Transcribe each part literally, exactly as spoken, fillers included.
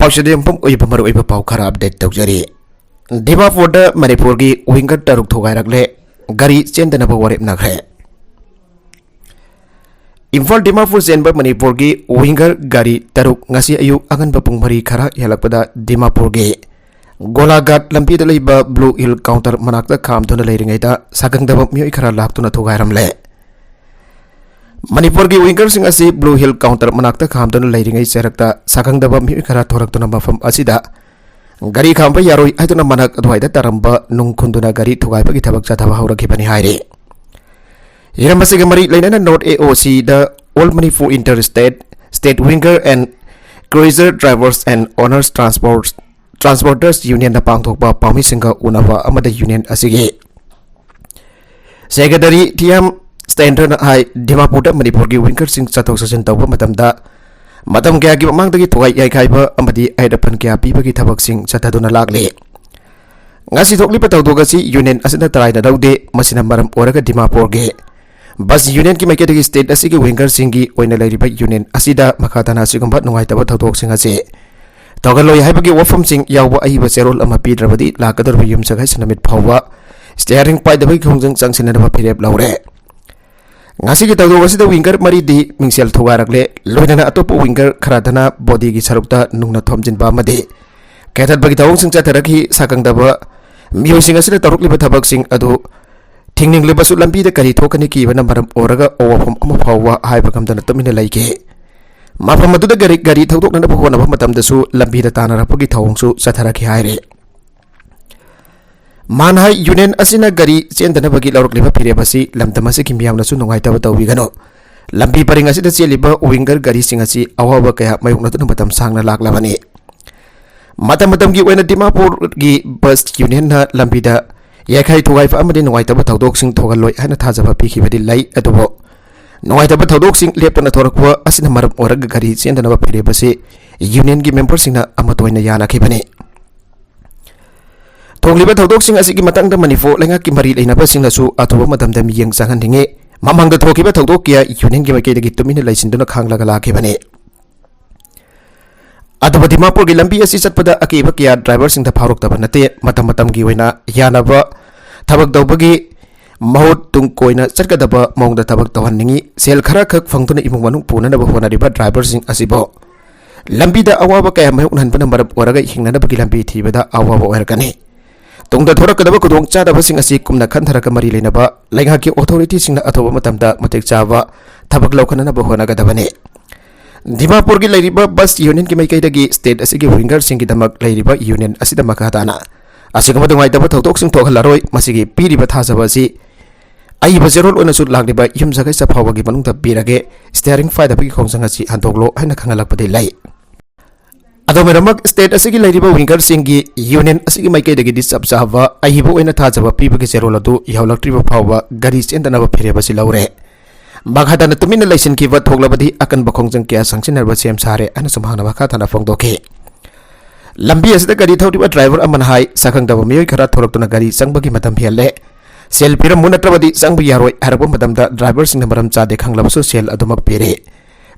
ꯑꯣꯏꯁꯤꯗꯤ ꯌꯨꯝꯐꯝ ꯑꯣꯏꯕ ꯃꯔꯨꯑꯣꯏꯕ ꯄꯥꯎ ꯈꯔ ꯑꯞꯗꯦꯠ ꯇꯧꯖꯔꯤ꯫ ꯗꯤꯃꯥꯄꯨꯔꯗ ꯃꯅꯤꯄꯨꯔꯒꯤ ꯋꯤꯡꯒꯔ ꯇꯔꯨꯛ ꯊꯨꯒꯥꯏꯔꯛꯂꯦ, ꯒꯥꯔꯤ ꯆꯦꯟꯗꯅꯕ ꯋꯥꯔꯦꯞꯅꯈ꯭ꯔꯦ꯫ ꯏꯝꯐꯥꯜ ꯗꯤꯃꯥꯄꯨꯔ ꯆꯦꯟꯕ ꯃꯅꯤꯄꯨꯔꯒꯤ ꯋꯤꯡꯒꯔ ꯒꯥꯔꯤ ꯇꯔꯨꯛ ꯉꯁꯤ ꯑꯌꯨꯛ ꯑꯉꯟꯕ ꯄꯨꯡ ꯃꯔꯤ ꯈꯔ ꯍꯦꯜꯂꯛꯄꯗ ꯗꯤꯃꯥꯄꯨꯔꯒꯤ ꯒꯣꯂꯥꯘꯥꯠ ꯂꯝꯕꯤꯗ ꯂꯩꯕ ꯕ꯭ꯂꯨ ꯍꯤꯜ ꯀꯥꯎꯟꯇꯔ ꯃꯅꯥꯛꯇ ꯈꯥꯝꯗꯨꯅ ꯂꯩꯔꯤꯉꯩꯗ ꯁꯥꯈꯪꯗꯕ ꯃꯤꯑꯣꯏ ꯈꯔ ꯂꯥꯛꯇꯨꯅ ꯊꯨꯒꯥꯏꯔꯝꯂꯦ꯫ ꯃꯅꯤꯄꯨꯔꯒꯤ ꯋꯤꯡꯒꯔꯁꯤꯡ ꯑꯁꯤ ꯕ꯭ꯂꯨ ꯍꯤꯜ ꯀꯥꯎꯟꯇꯔ ꯃꯅꯥꯛꯇ ꯈꯥꯝꯗꯨꯅ ꯂꯩꯔꯤꯉꯩ ꯆꯩꯔꯛꯇ ꯁꯥꯈꯪꯗꯕ ꯃꯤꯑꯣꯏ ꯈꯔ ꯊꯣꯔꯛꯇꯨꯅ ꯃꯐꯝ ꯑꯁꯤꯗ ꯒꯥꯔꯤ ꯈꯥꯝꯕ ꯌꯥꯔꯣꯏ ꯍꯥꯏꯗꯨꯅ ꯃꯅꯥꯛ ꯑꯗꯨꯋꯥꯏꯗ ꯇꯥꯔꯝꯕ ꯅꯨꯡ ꯈꯨꯟꯗꯨꯅ ꯒꯥꯔꯤ ꯊꯨꯒꯥꯏꯕꯒꯤ ꯊꯕꯛ ꯆꯠꯊꯕ ꯍꯧꯔꯛꯈꯤꯕꯅꯤ ꯍꯥꯏꯔꯤ꯫ ꯍꯤꯔꯝ ꯑꯁꯤꯒ ꯃꯔꯤ ꯂꯩꯅꯅ ꯅꯣꯔꯠ ꯑꯦ ꯑꯣ ꯁꯤꯗ All Manipur Inter State State Winger and Cruiser Drivers and Owners Transport Transporters Unionꯗ ꯄꯥꯡꯊꯣꯛꯄ ꯄꯥꯎꯃꯤꯁꯤꯡꯒ ꯎꯅꯕ ꯑꯃꯗ ꯌꯨꯅꯤꯌꯟ ꯑꯁꯤꯒꯤ ꯁꯦꯀ꯭ꯔꯦꯇꯔꯤ ꯇꯤ ꯑꯦꯝ ꯁ꯭ꯇꯦꯟꯗꯔꯅ ꯍꯥꯏ, ꯗꯤꯃꯥꯄꯨꯔꯗ ꯃꯅꯤꯄꯨꯔꯒꯤ ꯋꯤꯡꯒꯔꯁꯤꯡ ꯆꯠꯊꯣꯛ ꯆꯠꯁꯤꯟ ꯇꯧꯕ ꯃꯇꯝꯗ ꯃꯇꯝ ꯀꯌꯥꯒꯤ ꯃꯃꯥꯡꯗꯒꯤ ꯊꯨꯒꯥꯏ ꯌꯥꯏꯈꯥꯏꯕ ꯑꯃꯗꯤ ꯑꯍꯦꯟ ꯑꯄꯟ ꯀꯌꯥ ꯄꯤꯕꯒꯤ ꯊꯕꯛꯁꯤꯡ ꯆꯠꯊꯗꯨꯅ ꯂꯥꯛꯂꯤ꯫ ꯉꯁꯤ ꯊꯣꯛꯂꯤꯕ ꯊꯧꯗꯣꯛ ꯑꯁꯤ ꯌꯨꯅꯤꯌꯟ ꯑꯁꯤꯅ ꯇꯔꯥꯏꯅ ꯂꯧꯗꯦ꯫ ꯃꯁꯤꯅ ꯃꯔꯝ ꯑꯣꯏꯔꯒ ꯗꯤꯃꯥꯄꯨꯔꯒꯤ ꯕꯁ ꯌꯨꯅꯤꯌꯟꯒꯤ ꯃꯥꯏꯀꯩꯗꯒꯤ ꯁ꯭ꯇꯦꯠ ꯑꯁꯤꯒꯤ ꯋꯤꯡꯒꯔꯁꯤꯡꯒꯤ ꯑꯣꯏꯅ ꯂꯩꯔꯤꯕ ꯌꯨꯅꯤꯌꯟ ꯑꯁꯤꯗ ꯃꯈꯥ ꯇꯥꯅ ꯑꯁꯤꯒꯨꯝꯕ ꯅꯨꯡꯉꯥꯏꯇꯕ ꯊꯧꯗꯣꯛꯁꯤꯡ ꯑꯁꯤ ꯇꯧꯒꯜꯂꯣꯏ ꯍꯥꯏꯕꯒꯤ ꯋꯥꯐꯝꯁꯤꯡ ꯌꯥꯎꯕ ꯑꯏꯕ ꯆꯦꯔꯣꯜ ꯑꯃ ꯄꯤꯗ꯭ꯔꯕꯗꯤ ꯂꯥꯛꯀꯗꯧꯔꯤꯕ ꯌꯨꯝꯁꯀꯩꯁ ꯅꯨꯃꯤꯠ ꯐꯥꯎꯕ ꯁ꯭ꯇꯤꯌꯥꯔꯤꯡ ꯄꯥꯏꯗꯕꯒꯤ ꯈꯣꯡꯖꯪ ꯆꯪꯁꯤꯟꯅꯅꯕ ꯐꯤꯔꯦꯞ ꯂꯧꯔꯦ꯫ ꯉꯁꯤꯒꯤ ꯊꯧꯗꯣꯛ ꯑꯁꯤꯗ ꯋꯤꯡꯒꯔ ꯃꯔꯤꯗꯤ ꯃꯤꯡꯁꯦꯜ ꯊꯨꯒꯥꯏꯔꯛꯂꯦ, ꯂꯣꯏꯅꯅ ꯑꯇꯣꯞꯄ ꯋꯤꯡꯒꯔ ꯈꯔꯗꯅ ꯕꯣꯗꯤꯒꯤ ꯁꯔꯨꯛꯇ ꯅꯨꯡꯅ ꯊꯣꯝꯖꯤꯟꯕ ꯑꯃꯗꯤ ꯀꯦꯊꯠꯄꯒꯤ ꯊꯧꯑꯣꯡꯁꯤꯡ ꯆꯠꯊꯔꯛꯈꯤ꯫ ꯁꯥꯀꯪꯗꯕ ꯃꯤꯑꯣꯏꯁꯤꯡ ꯑꯁꯤꯅ ꯇꯧꯔꯛꯂꯤꯕ ꯊꯕꯛꯁꯤꯡ ꯑꯗꯨ ꯊꯤꯡꯅꯤꯡꯂꯕꯁꯨ ꯂꯝꯕꯤꯗ ꯀꯔꯤ ꯊꯣꯛꯀꯅꯤ ꯀꯤꯕꯅ ꯃꯔꯝ ꯑꯣꯏꯔꯒ ꯑꯋꯥꯐꯝ ꯑꯃ ꯐꯥꯎꯕ ꯍꯥꯏꯕ ꯉꯝꯗꯅ ꯇꯨꯃꯤꯟꯅ ꯂꯩꯈꯤ꯫ ꯃꯐꯝ ꯑꯗꯨꯗ ꯒꯥꯔꯤ, ꯒꯥꯔꯤ ꯊꯧꯗꯣꯛꯅꯅꯕ ꯍꯣꯠꯅꯕ ꯃꯇꯝꯗꯁꯨ ꯂꯝꯕꯤꯗ ꯇꯥꯅꯔꯛꯄꯒꯤ ꯊꯧꯑꯣꯡꯁꯨ ꯆꯠꯊꯔꯛꯈꯤ ꯍꯥꯏꯔꯤ꯫ ꯃꯥꯅ ꯍꯥꯏ, ꯌꯨꯅꯤꯌꯟ ꯑꯁꯤꯅ ꯒꯥꯔꯤ ꯆꯦꯟꯗꯅꯕꯒꯤ ꯂꯧꯔꯛꯂꯤꯕ ꯐꯤꯔꯦꯞ ꯑꯁꯤ ꯂꯝꯗꯝ ꯑꯁꯤꯒꯤ ꯃꯤꯌꯥꯝꯅꯁꯨ ꯅꯨꯡꯉꯥꯏꯇꯕ ꯇꯧꯕꯤꯒꯅꯨ꯫ ꯂꯝꯕꯤ ꯄꯔꯤꯡ ꯑꯁꯤꯗ ꯆꯦꯜꯂꯤꯕ ꯋꯤꯡꯒꯔ ꯒꯥꯔꯤꯁꯤꯡ ꯑꯁꯤ ꯑꯋꯥꯕ ꯀꯌꯥ ꯃꯥꯌꯣꯛꯅꯗꯨꯅ ꯃꯇꯝ ꯁꯥꯡꯅ ꯂꯥꯛꯂꯕꯅꯤ꯫ ꯃꯇꯝ ꯃꯇꯝꯒꯤ ꯑꯣꯏꯅ ꯗꯤꯃꯥꯄꯨꯔꯒꯤ ꯕꯁ ꯌꯨꯅꯤꯌꯟꯅ ꯂꯝꯕꯤꯗ ꯌꯥꯏꯈꯥꯏ ꯊꯨꯒꯥꯏꯕ ꯑꯃꯗꯤ ꯅꯨꯡꯉꯥꯏꯇꯕ ꯊꯧꯗꯣꯛꯁꯤꯡ ꯊꯣꯛꯍꯜꯂꯣꯏ ꯍꯥꯏꯅ ꯊꯥꯖꯕ ꯄꯤꯈꯤꯕꯗꯤ ꯂꯩ, ꯑꯗꯨꯕꯨ ꯅꯨꯡꯉꯥꯏꯇꯕ ꯊꯧꯗꯣꯛꯁꯤꯡ ꯂꯦꯞꯇꯅ ꯊꯣꯔꯛꯄ ꯑꯁꯤꯅ ꯃꯔꯝ ꯑꯣꯏꯔꯒ ꯒꯥꯔꯤ ꯆꯦꯟꯗꯅꯕ ꯐꯤꯔꯦꯞ ꯑꯁꯤ ꯌꯨꯅꯤꯌꯟꯒꯤ ꯃꯦꯝꯕꯔꯁꯤꯡꯅ ꯑꯃꯠꯇ ꯑꯣꯏꯅ ꯌꯥꯅꯈꯤꯕꯅꯤ꯫ ꯊꯣꯛꯂꯤꯕ ꯊꯧꯗꯣꯛꯁꯤꯡ ꯑꯁꯤꯒꯤ ꯃꯇꯥꯡꯗ ꯃꯅꯤꯄꯨꯔ ꯂꯩꯉꯥꯛꯀꯤ ꯃꯔꯤ ꯂꯩꯅꯕꯁꯤꯡꯅꯁꯨ ꯑꯊꯨꯕ ꯃꯇꯝꯗ ꯃꯤꯠꯌꯦꯡ ꯆꯪꯍꯟꯅꯤꯡꯏ꯫ ꯃꯃꯥꯡꯗ ꯊꯣꯛꯈꯤꯕ ꯊꯧꯗꯣꯛ ꯀꯌꯥ ꯌꯨꯅꯤꯌꯟꯒꯤ ꯃꯥꯏꯀꯩꯗꯒꯤ ꯇꯨꯃꯤꯟꯅ ꯂꯩꯁꯤꯟꯗꯨꯅ ꯈꯥꯡꯂꯒ ꯂꯥꯛꯈꯤꯕꯅꯤ꯫ ꯑꯗꯨꯕꯨ ꯗꯤꯃꯥꯄꯨꯔꯒꯤ ꯂꯝꯕꯤ ꯑꯁꯤ ꯆꯠꯄꯗ ꯑꯀꯤꯕ ꯀꯌꯥ ꯗ꯭ꯔꯥꯏꯚꯔꯁꯤꯡꯗ ꯐꯥꯎꯔꯛꯇꯕ ꯅꯠꯇꯦ꯫ ꯃꯇꯝ ꯃꯇꯝꯒꯤ ꯑꯣꯏꯅ ꯌꯥꯅꯕ ꯊꯕꯛ ꯇꯧꯕꯒꯤ ꯃꯍꯨꯠ ꯇꯨꯡ ꯀꯣꯏꯅ ꯆꯠꯀꯗꯕ ꯃꯑꯣꯡꯗ ꯊꯕꯛ ꯇꯧꯍꯟꯅꯤꯡꯏ꯫ ꯁꯦꯜ ꯈꯔꯈꯛ ꯐꯪꯗꯨꯅ ꯏꯃꯨꯡ ꯃꯅꯨꯡ ꯄꯨꯅꯅꯕ ꯍꯣꯠꯅꯔꯤꯕ ꯗ꯭ꯔꯥꯏꯚꯔꯁꯤꯡ ꯑꯁꯤꯕꯨ ꯂꯝꯕꯤꯗ ꯑꯋꯥꯕ ꯀꯌꯥ ꯃꯥꯌꯣꯛꯅꯍꯟꯕꯅ ꯃꯔꯝ ꯑꯣꯏꯔꯒ ꯍꯤꯡꯅꯅꯕꯒꯤ ꯂꯝꯕꯤ ꯊꯤꯕꯗ ꯑꯋꯥꯕ ꯑꯣꯏꯔꯛꯀꯅꯤ꯫ ꯇꯨꯡꯗ ꯊꯣꯔꯛꯀꯗꯕ ꯈꯨꯗꯣꯡꯆꯥꯗꯕꯁꯤꯡ ꯑꯁꯤ ꯀꯨꯞꯅ ꯈꯟꯊꯔꯒ ꯃꯔꯤ ꯂꯩꯅꯕ ꯂꯩꯉꯥꯛꯀꯤ ꯑꯣꯊꯣꯔꯤꯇꯤꯁꯤꯡꯅ ꯑꯊꯨꯕ ꯃꯇꯝꯗ ꯃꯇꯤꯛ ꯆꯥꯕ ꯊꯕꯛ ꯂꯧꯈꯠꯅꯅꯕ ꯍꯣꯠꯅꯒꯗꯕꯅꯤ꯫ ꯗꯤꯃꯥꯄꯨꯔꯒꯤ ꯂꯩꯔꯤꯕ ꯕꯁ ꯌꯨꯅꯤꯌꯟꯒꯤ ꯃꯥꯏꯀꯩꯗꯒꯤ ꯁ꯭ꯇꯦꯠ ꯑꯁꯤꯒꯤ ꯋꯤꯡꯒꯔꯁꯤꯡꯒꯤꯗꯃꯛ ꯂꯩꯔꯤꯕ ꯌꯨꯅꯤꯌꯟ ꯑꯁꯤꯗ ꯃꯈꯥ ꯇꯥꯅ ꯑꯁꯤꯒꯨꯝꯕ ꯅꯨꯡꯉꯥꯏꯇꯕ ꯊꯧꯗꯣꯛꯁꯤꯡ ꯊꯣꯛꯍꯜꯂꯔꯣꯏ꯫ ꯃꯁꯤꯒꯤ ꯄꯤꯔꯤꯕ ꯊꯥꯖꯕ ꯑꯁꯤ ꯑꯏꯕ ꯆꯦꯔꯣꯜ ꯑꯣꯏꯅꯁꯨ ꯂꯥꯛꯂꯤꯕ ꯌꯨꯝꯁꯀꯩꯁ ꯐꯥꯎꯕꯒꯤ ꯃꯅꯨꯡꯗ ꯄꯤꯔꯒꯦ꯫ ꯁ꯭ꯇꯤꯌꯥꯔꯤꯡ ꯐꯥꯏꯗꯕꯒꯤ ꯈꯣꯡꯖꯪ ꯑꯁꯤ ꯍꯟꯗꯣꯛꯂꯣ ꯍꯥꯏꯅ ꯈꯪꯍꯜꯂꯛꯄꯗꯤ ꯂꯩ꯫ ꯑꯗꯨꯝ ꯑꯣꯏꯅꯃꯛ, ꯁ꯭ꯇꯦꯠ ꯑꯁꯤꯒꯤ ꯂꯩꯔꯤꯕ ꯋꯤꯡꯒꯔꯁꯤꯡꯒꯤ ꯌꯨꯅꯤꯌꯟ ꯑꯁꯤꯒꯤ ꯃꯥꯏꯀꯩꯗꯒꯤꯗꯤ ꯆꯞ ꯆꯥꯕ ꯑꯏꯕ ꯑꯣꯏꯅ ꯊꯥꯖꯕ ꯄꯤꯕꯒꯤ ꯆꯦꯔꯣꯜ ꯑꯗꯨ ꯌꯧꯍꯜꯂꯛꯇ꯭ꯔꯤꯕ ꯐꯥꯎꯕ ꯒꯥꯔꯤ ꯆꯦꯟꯗꯅꯕ ꯐꯤꯔꯦꯞ ꯑꯁꯤ ꯂꯧꯔꯦ꯫ ꯃꯈꯥ ꯇꯥꯅ ꯇꯨꯃꯤꯟꯅ ꯂꯩꯁꯤꯟꯈꯤꯕ ꯊꯣꯛꯂꯕꯗꯤ ꯑꯀꯟꯕ ꯈꯣꯡꯖꯪ ꯀꯌꯥ ꯆꯪꯁꯤꯟꯅꯔꯕ ꯁꯦꯝ ꯁꯥꯔꯦ ꯍꯥꯏꯅꯁꯨ ꯃꯍꯥꯛꯅ ꯃꯈꯥ ꯇꯥꯅ ꯐꯣꯡꯗꯣꯛꯈꯤ꯫ ꯂꯝꯕꯤ ꯑꯁꯤꯗ ꯒꯥꯔꯤ ꯊꯧꯔꯤꯕ ꯗ꯭ꯔꯥꯏꯚꯔ ꯑꯃꯅ ꯍꯥꯏ, ꯁꯛꯈꯪꯗꯕ ꯃꯤꯑꯣꯏ ꯈꯔ ꯊꯣꯛꯂꯛꯇꯨꯅ ꯒꯥꯔꯤ ꯆꯪꯕꯒꯤ ꯃꯇꯝ ꯍꯦꯜꯂꯦ, ꯁꯦꯜ ꯄꯤꯔꯝꯃꯨ ꯅꯠꯇ꯭ꯔꯕꯗꯤ ꯆꯪꯕ ꯌꯥꯔꯣꯏ ꯍꯥꯏꯔꯛꯄ ꯃꯇꯝꯗ ꯗ꯭ꯔꯥꯏꯚꯔꯁꯤꯡꯅ ꯃꯔꯝ ꯆꯥꯗꯦ ꯈꯪꯂꯕꯁꯨ ꯁꯦꯜ ꯑꯗꯨꯃꯛ ꯄꯤꯔꯤ꯫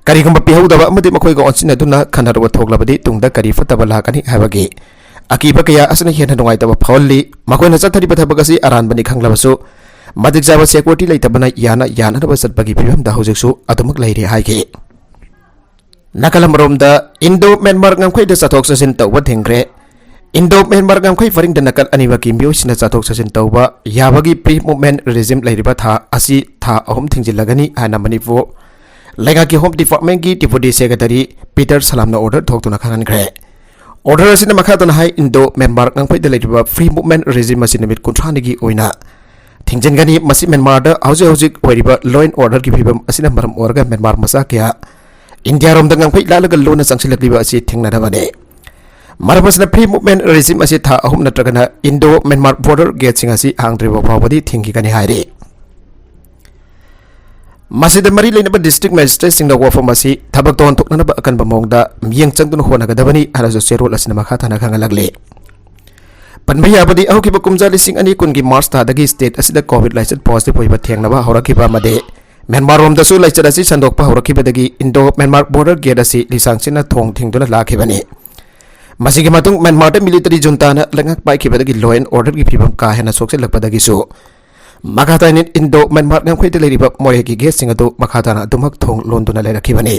ꯀꯔꯤꯒꯨꯝꯕ ꯄꯤꯍꯧꯗꯕ ꯑꯃꯗꯤ ꯃꯈꯣꯏꯒ ꯑꯣꯟꯁꯤꯟꯅꯗꯨꯅ ꯈꯟꯅꯔꯨꯕ ꯊꯣꯛꯂꯕꯗꯤ ꯇꯨꯡꯗ ꯀꯔꯤ ꯐꯠꯇꯕ ꯂꯥꯛꯀꯅꯤ ꯍꯥꯏꯕꯒꯤ ꯑꯀꯤꯕ ꯀꯌꯥ ꯑꯁꯤꯅ ꯍꯦꯟꯅ ꯅꯨꯡꯉꯥꯏꯇꯕ ꯐꯥꯎꯍꯜꯂꯤ꯫ ꯃꯈꯣꯏꯅ ꯆꯠꯊꯔꯤꯕ ꯊꯕꯛ ꯑꯁꯤ ꯑꯔꯥꯟꯕꯅꯤ ꯈꯪꯂꯕꯁꯨ ꯃꯇꯤꯛ ꯆꯥꯕ ꯁꯦꯀ꯭ꯌꯨꯔꯤꯇꯤ ꯂꯩꯇꯕꯅ ꯌꯥꯅ ꯌꯥꯅꯅꯕ ꯆꯠꯄꯒꯤ ꯐꯤꯕꯝꯗ ꯍꯧꯖꯤꯛꯁꯨ ꯑꯗꯨꯃꯛ ꯂꯩꯔꯤ ꯍꯥꯏꯈꯤ꯫ ꯅꯥꯀꯜ ꯑꯃꯔꯣꯝꯗ, ꯏꯟꯗꯣ ꯃ꯭ꯌꯥꯟꯃꯥꯔ ꯉꯝꯈꯩꯗ ꯆꯠꯊꯣꯛ ꯆꯠꯁꯤꯟ ꯇꯧꯕ ꯊꯤꯡꯈ꯭ꯔꯦ꯫ ꯏꯟꯗꯣ ꯃ꯭ꯌꯥꯟꯃꯥꯔ ꯉꯝꯈꯩ ꯄꯔꯤꯡꯗ ꯅꯥꯀꯜ ꯑꯅꯤꯃꯛꯀꯤ ꯃꯤꯑꯣꯏꯁꯤꯡꯅ ꯆꯠꯊꯣꯛ ꯆꯠꯁꯤꯟ ꯇꯧꯕ ꯌꯥꯕꯒꯤ ꯄ꯭ꯔꯤ ꯃꯨꯚꯃꯦꯟꯠ ꯔꯦꯖꯤꯝ ꯂꯩꯔꯤꯕ ꯊꯥ ꯑꯁꯤ ꯊꯥ ꯑꯍꯨꯝ ꯊꯤꯡꯖꯤꯜꯂꯒꯅꯤ ꯍꯥꯏꯅ ꯃꯅꯤꯄꯨꯔ ꯂꯩꯉꯥꯛꯀꯤ ꯍꯣꯝ ꯗꯤꯄꯥꯔꯠꯃꯦꯟꯠꯀꯤ ꯗꯤꯄꯨꯇꯤ ꯁꯦꯀ꯭ꯔꯦꯇꯔꯤ ꯄꯤꯇꯔ ꯁꯂꯥꯝꯅ ꯑꯣꯔꯗꯔ ꯊꯣꯛꯇꯨꯅ ꯈꯪꯍꯟꯈ꯭ꯔꯦ꯫ ꯑꯣꯔꯗꯔ ꯑꯁꯤꯅ ꯃꯈꯥ ꯇꯥꯅ ꯍꯥꯏ, ꯏꯟꯗꯣ ꯃ꯭ꯌꯥꯟꯃꯥꯔ ꯉꯝꯈꯩꯗ ꯂꯩꯔꯤꯕ ꯐ꯭ꯔꯤ ꯃꯨꯚꯃꯦꯟꯠ ꯔꯦꯖꯤꯝ ꯑꯁꯤ ꯅꯨꯃꯤꯠ ꯀꯨꯟꯊ꯭ꯔꯥꯅꯤꯒꯤ ꯑꯣꯏꯅ ꯊꯤꯡꯖꯤꯟꯒꯅꯤ꯫ ꯃꯁꯤ ꯃ꯭ꯌꯥꯟꯃꯥꯔꯗ ꯍꯧꯖꯤꯛ ꯍꯧꯖꯤꯛ ꯑꯣꯏꯔꯤꯕ law and order ꯒꯤ ꯐꯤꯕꯝ ꯑꯁꯤꯅ ꯃꯔꯝ ꯑꯣꯏꯔꯒ ꯃ꯭ꯌꯥꯟꯃꯥꯔ ꯃꯆꯥ ꯀꯌꯥ ꯏꯟꯗꯤꯌꯥꯔꯣꯝꯗ ꯉꯝꯈꯩ ꯂꯥꯜꯂꯒ ꯂꯣꯟꯅ ꯆꯪꯁꯤꯜꯂꯛꯂꯤꯕ ꯑꯁꯤ ꯊꯤꯡꯅꯅꯕꯅꯤ꯫ ꯃꯔꯝ ꯑꯁꯤꯅ, ꯐ꯭ꯔꯤ ꯃꯨꯚꯃꯦꯟꯠ ꯔꯦꯖꯤꯝ ꯑꯁꯤ ꯊꯥ ꯑꯍꯨꯝ ꯅꯠꯇ꯭ꯔꯒꯅ ꯏꯟꯗꯣ ꯃ꯭ꯌꯥꯟꯃꯥꯔ ꯕꯣꯔꯗꯔ ꯒꯦꯠꯁꯤꯡ ꯑꯁꯤ ꯍꯥꯡꯗ꯭ꯔꯤꯕ ꯐꯥꯎꯕꯗꯤ ꯊꯤꯡꯈꯤꯒꯅꯤ ꯍꯥꯏꯔꯤ꯫ ꯃꯁꯤꯗ ꯃꯔꯤ ꯂꯩꯅꯕ ꯗꯤꯁꯇ꯭ꯔꯤꯛ ꯃꯦꯖꯤꯁꯇ꯭ꯔꯦꯠꯁꯤꯡꯅ ꯋꯥꯐꯝ ꯑꯁꯤ ꯊꯕꯛ ꯇꯧꯍꯟꯊꯣꯛꯅꯅꯕ ꯑꯀꯟꯕ ꯃꯑꯣꯡꯗ ꯃꯤꯠꯌꯦꯡ ꯆꯪꯗꯨꯅ ꯍꯣꯠꯅꯒꯗꯕꯅꯤ ꯍꯥꯏꯅꯁꯨ ꯆꯦꯔꯣꯜ ꯑꯁꯤꯅ ꯃꯈꯥ ꯇꯥꯅ ꯈꯪꯍꯜꯂꯛꯂꯤ꯫ ꯄꯟꯕ ꯌꯥꯕꯗꯤ, ꯍꯧꯈꯤꯕ ꯀꯨꯝꯖꯥ ꯂꯤꯁꯤꯡ ꯑꯅꯤ ꯀꯨꯟꯒꯤ ꯃꯥꯔꯆ ꯊꯥꯗꯒꯤ ꯁ꯭ꯇꯦꯠ ꯑꯁꯤꯗ ꯀꯣꯚꯤꯗ ꯂꯥꯏꯆꯠ ꯄꯣꯖꯤꯇꯤꯚ ꯑꯣꯏꯕ ꯊꯦꯡꯅꯕ ꯍꯧꯔꯛꯈꯤꯕ ꯑꯃꯗꯤ ꯃ꯭ꯌꯥꯟꯃꯥꯔ ꯔꯣꯝꯗꯁꯨ ꯂꯩꯆꯠ ꯑꯁꯤ ꯁꯟꯗꯣꯛꯄ ꯍꯧꯔꯛꯈꯤꯕꯗꯒꯤ ꯏꯟꯗꯣ ꯃ꯭ꯌꯥꯟꯃꯥꯔ ꯕꯣꯔꯗꯔ ꯒꯦꯠ ꯑꯁꯤ ꯂꯤꯁꯥꯡꯁꯤꯟꯅ ꯊꯣꯡ ꯊꯤꯡꯗꯨꯅ ꯂꯥꯛꯈꯤꯕꯅꯤ꯫ ꯃꯁꯤꯒꯤ ꯃꯇꯨꯡ ꯃ꯭ꯌꯥꯟꯃꯥꯔꯗ ꯃꯤꯂꯤꯇꯔꯤ ꯖꯨꯟꯇꯥꯅ ꯂꯩꯉꯥꯛ ꯄꯥꯏꯈꯤꯕꯗꯒꯤ law and order ꯒꯤ ꯐꯤꯕꯝ ꯀꯥ ꯍꯦꯟꯅ ꯁꯣꯛꯆꯤꯜꯂꯛꯄꯗꯒꯤꯁꯨ ꯃꯈꯥ ꯇꯥꯅ ꯏꯟꯗꯣ ꯃ꯭ꯌꯥꯟꯃꯥꯔ ꯉꯝꯈꯩꯗ ꯂꯩꯔꯤꯕ ꯃꯣꯔꯦꯒꯤ ꯒꯦꯠꯁꯤꯡ ꯑꯗꯨ ꯃꯈꯥ ꯇꯥꯅ ꯑꯗꯨꯃꯛ ꯊꯣꯡ ꯂꯣꯟꯗꯨꯅ ꯂꯩꯔꯛꯈꯤꯕꯅꯤ꯫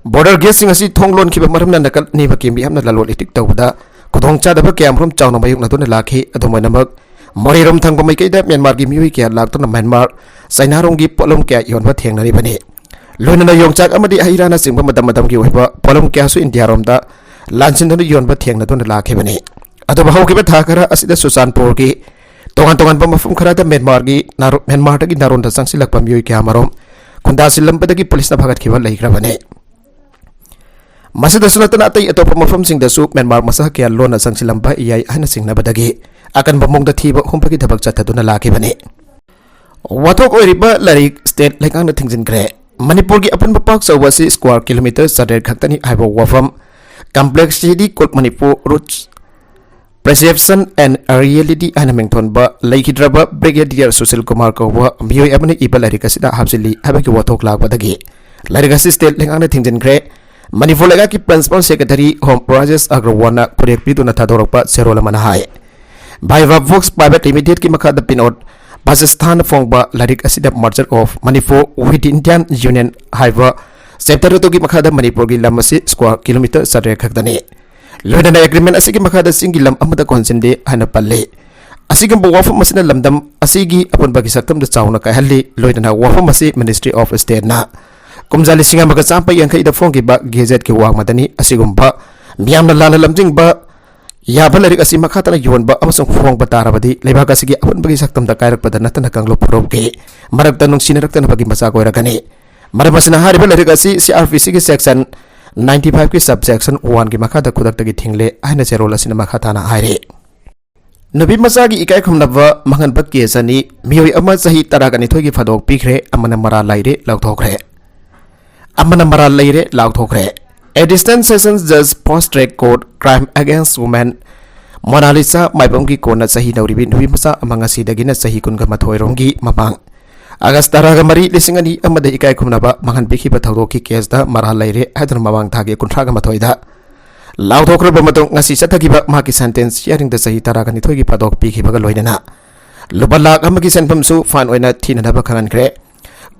ꯕꯣꯔꯗꯔ ꯒꯦꯠꯁꯤꯡ ꯑꯁꯤ ꯊꯣꯡ ꯂꯣꯟꯈꯤꯕ ꯃꯔꯝꯅ ꯅꯥꯀꯜ ꯑꯅꯤꯃꯛꯀꯤ ꯃꯤꯌꯥꯝꯅ ꯂꯂꯣꯟ ꯏꯇꯤꯛ ꯇꯧꯕꯗ ꯈꯨꯗꯣꯡꯆꯥꯗꯕ ꯀꯌꯥꯃꯔꯨꯝ ꯆꯥꯎꯅ ꯃꯥꯌꯣꯛꯅꯗꯨꯅ ꯂꯥꯛꯈꯤ꯫ ꯑꯗꯨꯝ ꯑꯣꯏꯅꯃꯛ, ꯃꯣꯔꯦꯔꯣꯝ ꯊꯪꯕ ꯃꯥꯏꯀꯩꯗ ꯃ꯭ꯌꯥꯟꯃꯥꯔꯒꯤ ꯃꯤꯑꯣꯏ ꯀꯌꯥ ꯂꯥꯛꯇꯨꯅ ꯃ꯭ꯌꯥꯟꯃꯥꯔ ꯆꯥꯏꯅꯥꯔꯣꯝꯒꯤ ꯄꯣꯠꯂꯝ ꯀꯌꯥ ꯌꯣꯟꯕ ꯊꯦꯡꯅꯔꯤꯕꯅꯤ꯫ ꯂꯣꯏꯅꯅ ꯌꯣꯡꯆꯥꯛ ꯑꯃꯗꯤ ꯍꯩ ꯔꯥꯅꯆꯤꯡꯕ ꯃꯇꯝ ꯃꯇꯝꯒꯤ ꯑꯣꯏꯕ ꯄꯣꯠꯂꯝ ꯀꯌꯥꯁꯨ ꯏꯟꯗꯤꯌꯥꯔꯣꯝꯗ ꯂꯥꯟꯁꯤꯟꯗꯨꯅ ꯌꯣꯟꯕ ꯊꯦꯡꯅꯗꯨꯅ ꯂꯥꯛꯈꯤꯕꯅꯤ꯫ ꯑꯗꯨꯕꯨ ꯍꯧꯈꯤꯕ ꯊꯥ ꯈꯔ ꯑꯁꯤꯗ ꯆꯨꯔꯆꯥꯟꯄꯨꯔꯒꯤ ꯇꯣꯉꯥꯟ ꯇꯣꯉꯥꯟꯕ ꯃꯐꯝ ꯈꯔꯗ ꯃ꯭ꯌꯥꯟꯃꯥꯔꯒꯤ ꯅꯥꯔꯣ-, ꯃ꯭ꯌꯥꯟꯃꯥꯔꯗꯒꯤ ꯅꯥꯔꯣꯟꯗ ꯆꯪꯁꯤꯜꯂꯛꯄ ꯃꯤꯑꯣꯏ ꯀꯌꯥꯃꯔꯨꯝ ꯈꯨꯟꯗꯥꯁꯤꯜꯂꯝꯕꯗꯒꯤ ꯄꯨꯂꯤꯁꯅ ꯐꯥꯒꯠꯈꯤꯕ ꯂꯩꯈ꯭ꯔꯕꯅꯤ꯫ ꯃꯁꯤꯗꯁꯨ ꯅꯠꯇꯅ ꯑꯇꯩ ꯑꯇꯣꯞꯄ ꯃꯐꯝꯁꯤꯡꯗꯁꯨ ꯃ꯭ꯌꯥꯟꯃꯥꯔ ꯃꯆꯥ ꯀꯌꯥ ꯂꯣꯟꯅ ꯆꯪꯁꯤꯜꯂꯝꯕ ꯌꯥꯏ ꯍꯥꯏꯅ ꯆꯤꯡꯅꯕꯗꯒꯤ ꯑꯀꯟꯕ ꯃꯑꯣꯡꯗ ꯊꯤꯕ ꯍꯨꯝꯕꯒꯤ ꯊꯕꯛ ꯆꯠꯊꯗꯨꯅ ꯂꯥꯛꯈꯤꯕꯅꯤ꯫ ꯋꯥꯊꯣꯛ ꯑꯣꯏꯔꯤꯕ ꯂꯥꯏꯔꯤꯛ state ꯂꯩꯉꯥꯛꯅ ꯊꯤꯡꯖꯤꯟꯈ꯭ꯔꯦ꯫ ꯃꯅꯤꯄꯨꯔꯒꯤ ꯑꯄꯨꯟꯕ ꯄꯥꯛ ꯆꯥꯎꯕ ꯑꯁꯤ square kilometre ꯆꯥꯇ꯭ꯔꯦꯠ ꯈꯛꯇꯅꯤ ꯍꯥꯏꯕ ꯋꯥꯐꯝ Complexity Called Manipur Roots, Perception and Reality ꯍꯥꯏꯅ ꯃꯤꯡꯊꯣꯟꯕ ꯂꯩꯈꯤꯗ꯭ꯔꯕ ꯕ꯭ꯔꯤꯒꯦꯗꯤꯌꯔ ꯁꯨꯁꯤꯜ ꯀꯨꯃꯥꯔ ꯀꯧꯕ ꯃꯤꯑꯣꯏ ꯑꯃꯅ ꯏꯕ ꯂꯥꯏꯔꯤꯛ ꯑꯁꯤꯗ ꯍꯥꯞꯆꯤꯜꯂꯤ ꯍꯥꯏꯕꯒꯤ ꯋꯥꯊꯣꯛ ꯂꯥꯛꯄꯗꯒꯤ ꯂꯥꯏꯔꯤꯛ ꯑꯁꯤ state ꯂꯩꯉꯥꯛꯅ ꯊꯤꯡꯖꯤꯟꯈ꯭ꯔꯦ꯫ ꯃꯅꯤꯄꯨꯔ ꯂꯩꯉꯥꯛꯀꯤ Principal Secretary Home ꯔꯥꯖꯦꯁ ꯑꯒ꯭ꯔꯋꯥꯜꯅ ꯈꯨꯔꯦꯞ ꯄꯤꯗꯨꯅ ꯊꯥꯗꯣꯔꯛꯄ ꯆꯦꯔꯣꯜ ꯑꯃꯅ ꯍꯥꯏ, Viva Books Private Limited ꯀꯤ ꯃꯈꯥꯗ ꯕꯤꯅꯣꯗ ꯕꯥꯁꯤꯁꯊꯥꯟꯅ ꯐꯣꯡꯕ ꯂꯥꯏꯔꯤꯛ ꯑꯁꯤꯗ Merger of Manipur with Indian Union ꯍꯥꯏꯕ chapter ꯑꯗꯨꯒꯤ ꯃꯈꯥꯗ ꯃꯅꯤꯄꯨꯔꯒꯤ ꯂꯝ ꯑꯁꯤ square kilometre ꯆꯥꯇ꯭ꯔꯦꯠ ꯈꯛꯇꯅꯤ꯫ ꯂꯣꯏꯅꯅ agreement ꯑꯁꯤꯒꯤ ꯃꯈꯥꯗ ꯆꯤꯡꯒꯤ ꯂꯝ ꯑꯃꯠꯇ ꯀꯣꯟꯁꯤꯟꯗꯦ ꯍꯥꯏꯅ ꯄꯜꯂꯤ꯫ ꯑꯁꯤꯒꯨꯝꯕ ꯋꯥꯐꯝ ꯑꯁꯤꯅ ꯂꯝꯗꯝ ꯑꯁꯤꯒꯤ ꯑꯄꯨꯟꯕꯒꯤ ꯁꯛꯇꯝꯗ ꯆꯥꯎꯅ ꯀꯥꯏꯍꯜꯂꯤ꯫ ꯂꯣꯏꯅꯅ ꯋꯥꯐꯝ ꯑꯁꯤ Ministry of State ꯅ ꯀꯨꯝꯖꯥ ꯂꯤꯁꯤꯡ ꯑꯃꯒ ꯆꯥꯝꯃꯔꯤ ꯌꯥꯡꯈꯩꯗ ꯐꯣꯡꯈꯤꯕ ꯒꯦꯖꯦꯠꯀꯤ ꯋꯥꯡꯃꯗꯅꯤ꯫ ꯑꯁꯤꯒꯨꯝꯕ ꯃꯤꯌꯥꯝꯅ ꯂꯥꯟꯅ ꯂꯝꯖꯤꯡꯕ ꯌꯥꯕ ꯂꯥꯏꯔꯤꯛ ꯑꯁꯤ ꯃꯈꯥ ꯇꯥꯅ ꯌꯣꯟꯕ ꯑꯃꯁꯨꯡ ꯐꯣꯡꯕ ꯇꯥꯔꯕꯗꯤ ꯂꯩꯕꯥꯛ ꯑꯁꯤꯒꯤ ꯑꯄꯨꯟꯕꯒꯤ ꯁꯛꯇꯝꯗ ꯀꯥꯏꯔꯛꯄꯗ ꯅꯠꯇꯅ ꯀꯥꯡꯂꯨꯞ ꯐꯨꯔꯨꯞꯀꯤ ꯃꯔꯛꯇ ꯅꯨꯡꯁꯤꯅꯔꯛꯇꯅꯕꯒꯤ ꯃꯆꯥꯛ ꯑꯣꯏꯔꯛꯀꯅꯤ꯫ ꯃꯔꯝ ꯑꯁꯤꯅ ꯍꯥꯏꯔꯤꯕ ꯂꯥꯏꯔꯤꯛ ꯑꯁꯤ C R P C ꯒꯤ section ninety five ꯀꯤ subsection one ꯒꯤ ꯃꯈꯥꯗ ꯈꯨꯗꯛꯇꯒꯤ ꯊꯤꯡꯂꯦ ꯍꯥꯏꯅ ꯆꯦꯔꯣꯜ ꯑꯁꯤꯅ ꯃꯈꯥ ꯇꯥꯅ ꯍꯥꯏꯔꯤ꯫ ꯅꯨꯄꯤ ꯃꯆꯥꯒꯤ ꯏꯀꯥꯏ ꯈꯨꯝꯅꯕ ꯃꯥꯡꯍꯟꯕ case ꯑꯅꯤ, ꯃꯤꯑꯣꯏ ꯑꯃ ꯆꯍꯤ ꯇꯔꯥꯒ ꯅꯤꯊꯣꯏꯒꯤ ꯐꯥꯗꯣꯛ ꯄꯤꯈ꯭ꯔꯦ, ꯑꯃꯅ ꯃꯔꯥꯜ ꯂꯩꯔꯦ ꯂꯥꯎꯊꯣꯛꯈ꯭ꯔꯦ꯫ ꯑꯃꯅ ꯃꯔꯥꯜ ꯂꯩꯔꯦ ꯂꯥꯎꯊꯣꯛꯈ꯭ꯔꯦ꯫ Additional Sessions Judge Fast Track Court Crime Against Women Monalisa ꯃꯥꯏꯕꯝꯒꯤ ꯀꯣꯟꯅ ꯆꯍꯤ ꯅꯧꯔꯤꯕꯤ ꯅꯨꯄꯤ ꯃꯆꯥ ꯑꯃ ꯉꯁꯤꯗꯒꯤꯅ ꯆꯍꯤ ꯀꯨꯟꯒ ꯃꯥꯊꯣꯏ ꯔꯣꯝꯒꯤ ꯃꯃꯥꯡ ꯑꯥꯒꯁ ꯇꯔꯥꯒ ꯃꯔꯤ, ꯂꯤꯁꯤꯡ ꯑꯅꯤ ꯑꯃꯗ ꯏꯀꯥꯏ ꯈꯨꯝꯅꯕ ꯃꯥꯡꯍꯟ ꯄꯤꯈꯤꯕ ꯊꯧꯗꯣꯛꯀꯤ ꯀꯦꯁꯇ ꯃꯔꯥꯜ ꯂꯩꯔꯦ ꯍꯥꯏꯗꯨꯅ ꯃꯃꯥꯡ ꯊꯥꯒꯤ ꯀꯨꯟꯊ꯭ꯔꯥꯒ ꯃꯥꯊꯣꯏꯗ ꯂꯥꯎꯊꯣꯛꯈ꯭ꯔꯕ ꯃꯇꯨꯡ, ꯉꯁꯤ ꯆꯠꯊꯈꯤꯕ ꯃꯍꯥꯛꯀꯤ ꯁꯦꯟꯇꯦꯟꯁ ꯍꯤꯌꯥꯔꯤꯡꯗ ꯆꯍꯤ ꯇꯔꯥꯒ ꯅꯤꯊꯣꯏꯒꯤ ꯐꯥꯗꯣꯛ ꯄꯤꯈꯤꯕꯒ ꯂꯣꯏꯅꯅ ꯂꯨꯄꯥ ꯂꯥꯈ ꯑꯃꯒꯤ ꯁꯦꯟꯐꯝꯁꯨ ꯐꯥꯏꯟ ꯑꯣꯏꯅ ꯊꯤꯅꯅꯕ ꯈꯪꯍꯟꯈ꯭ꯔꯦ꯫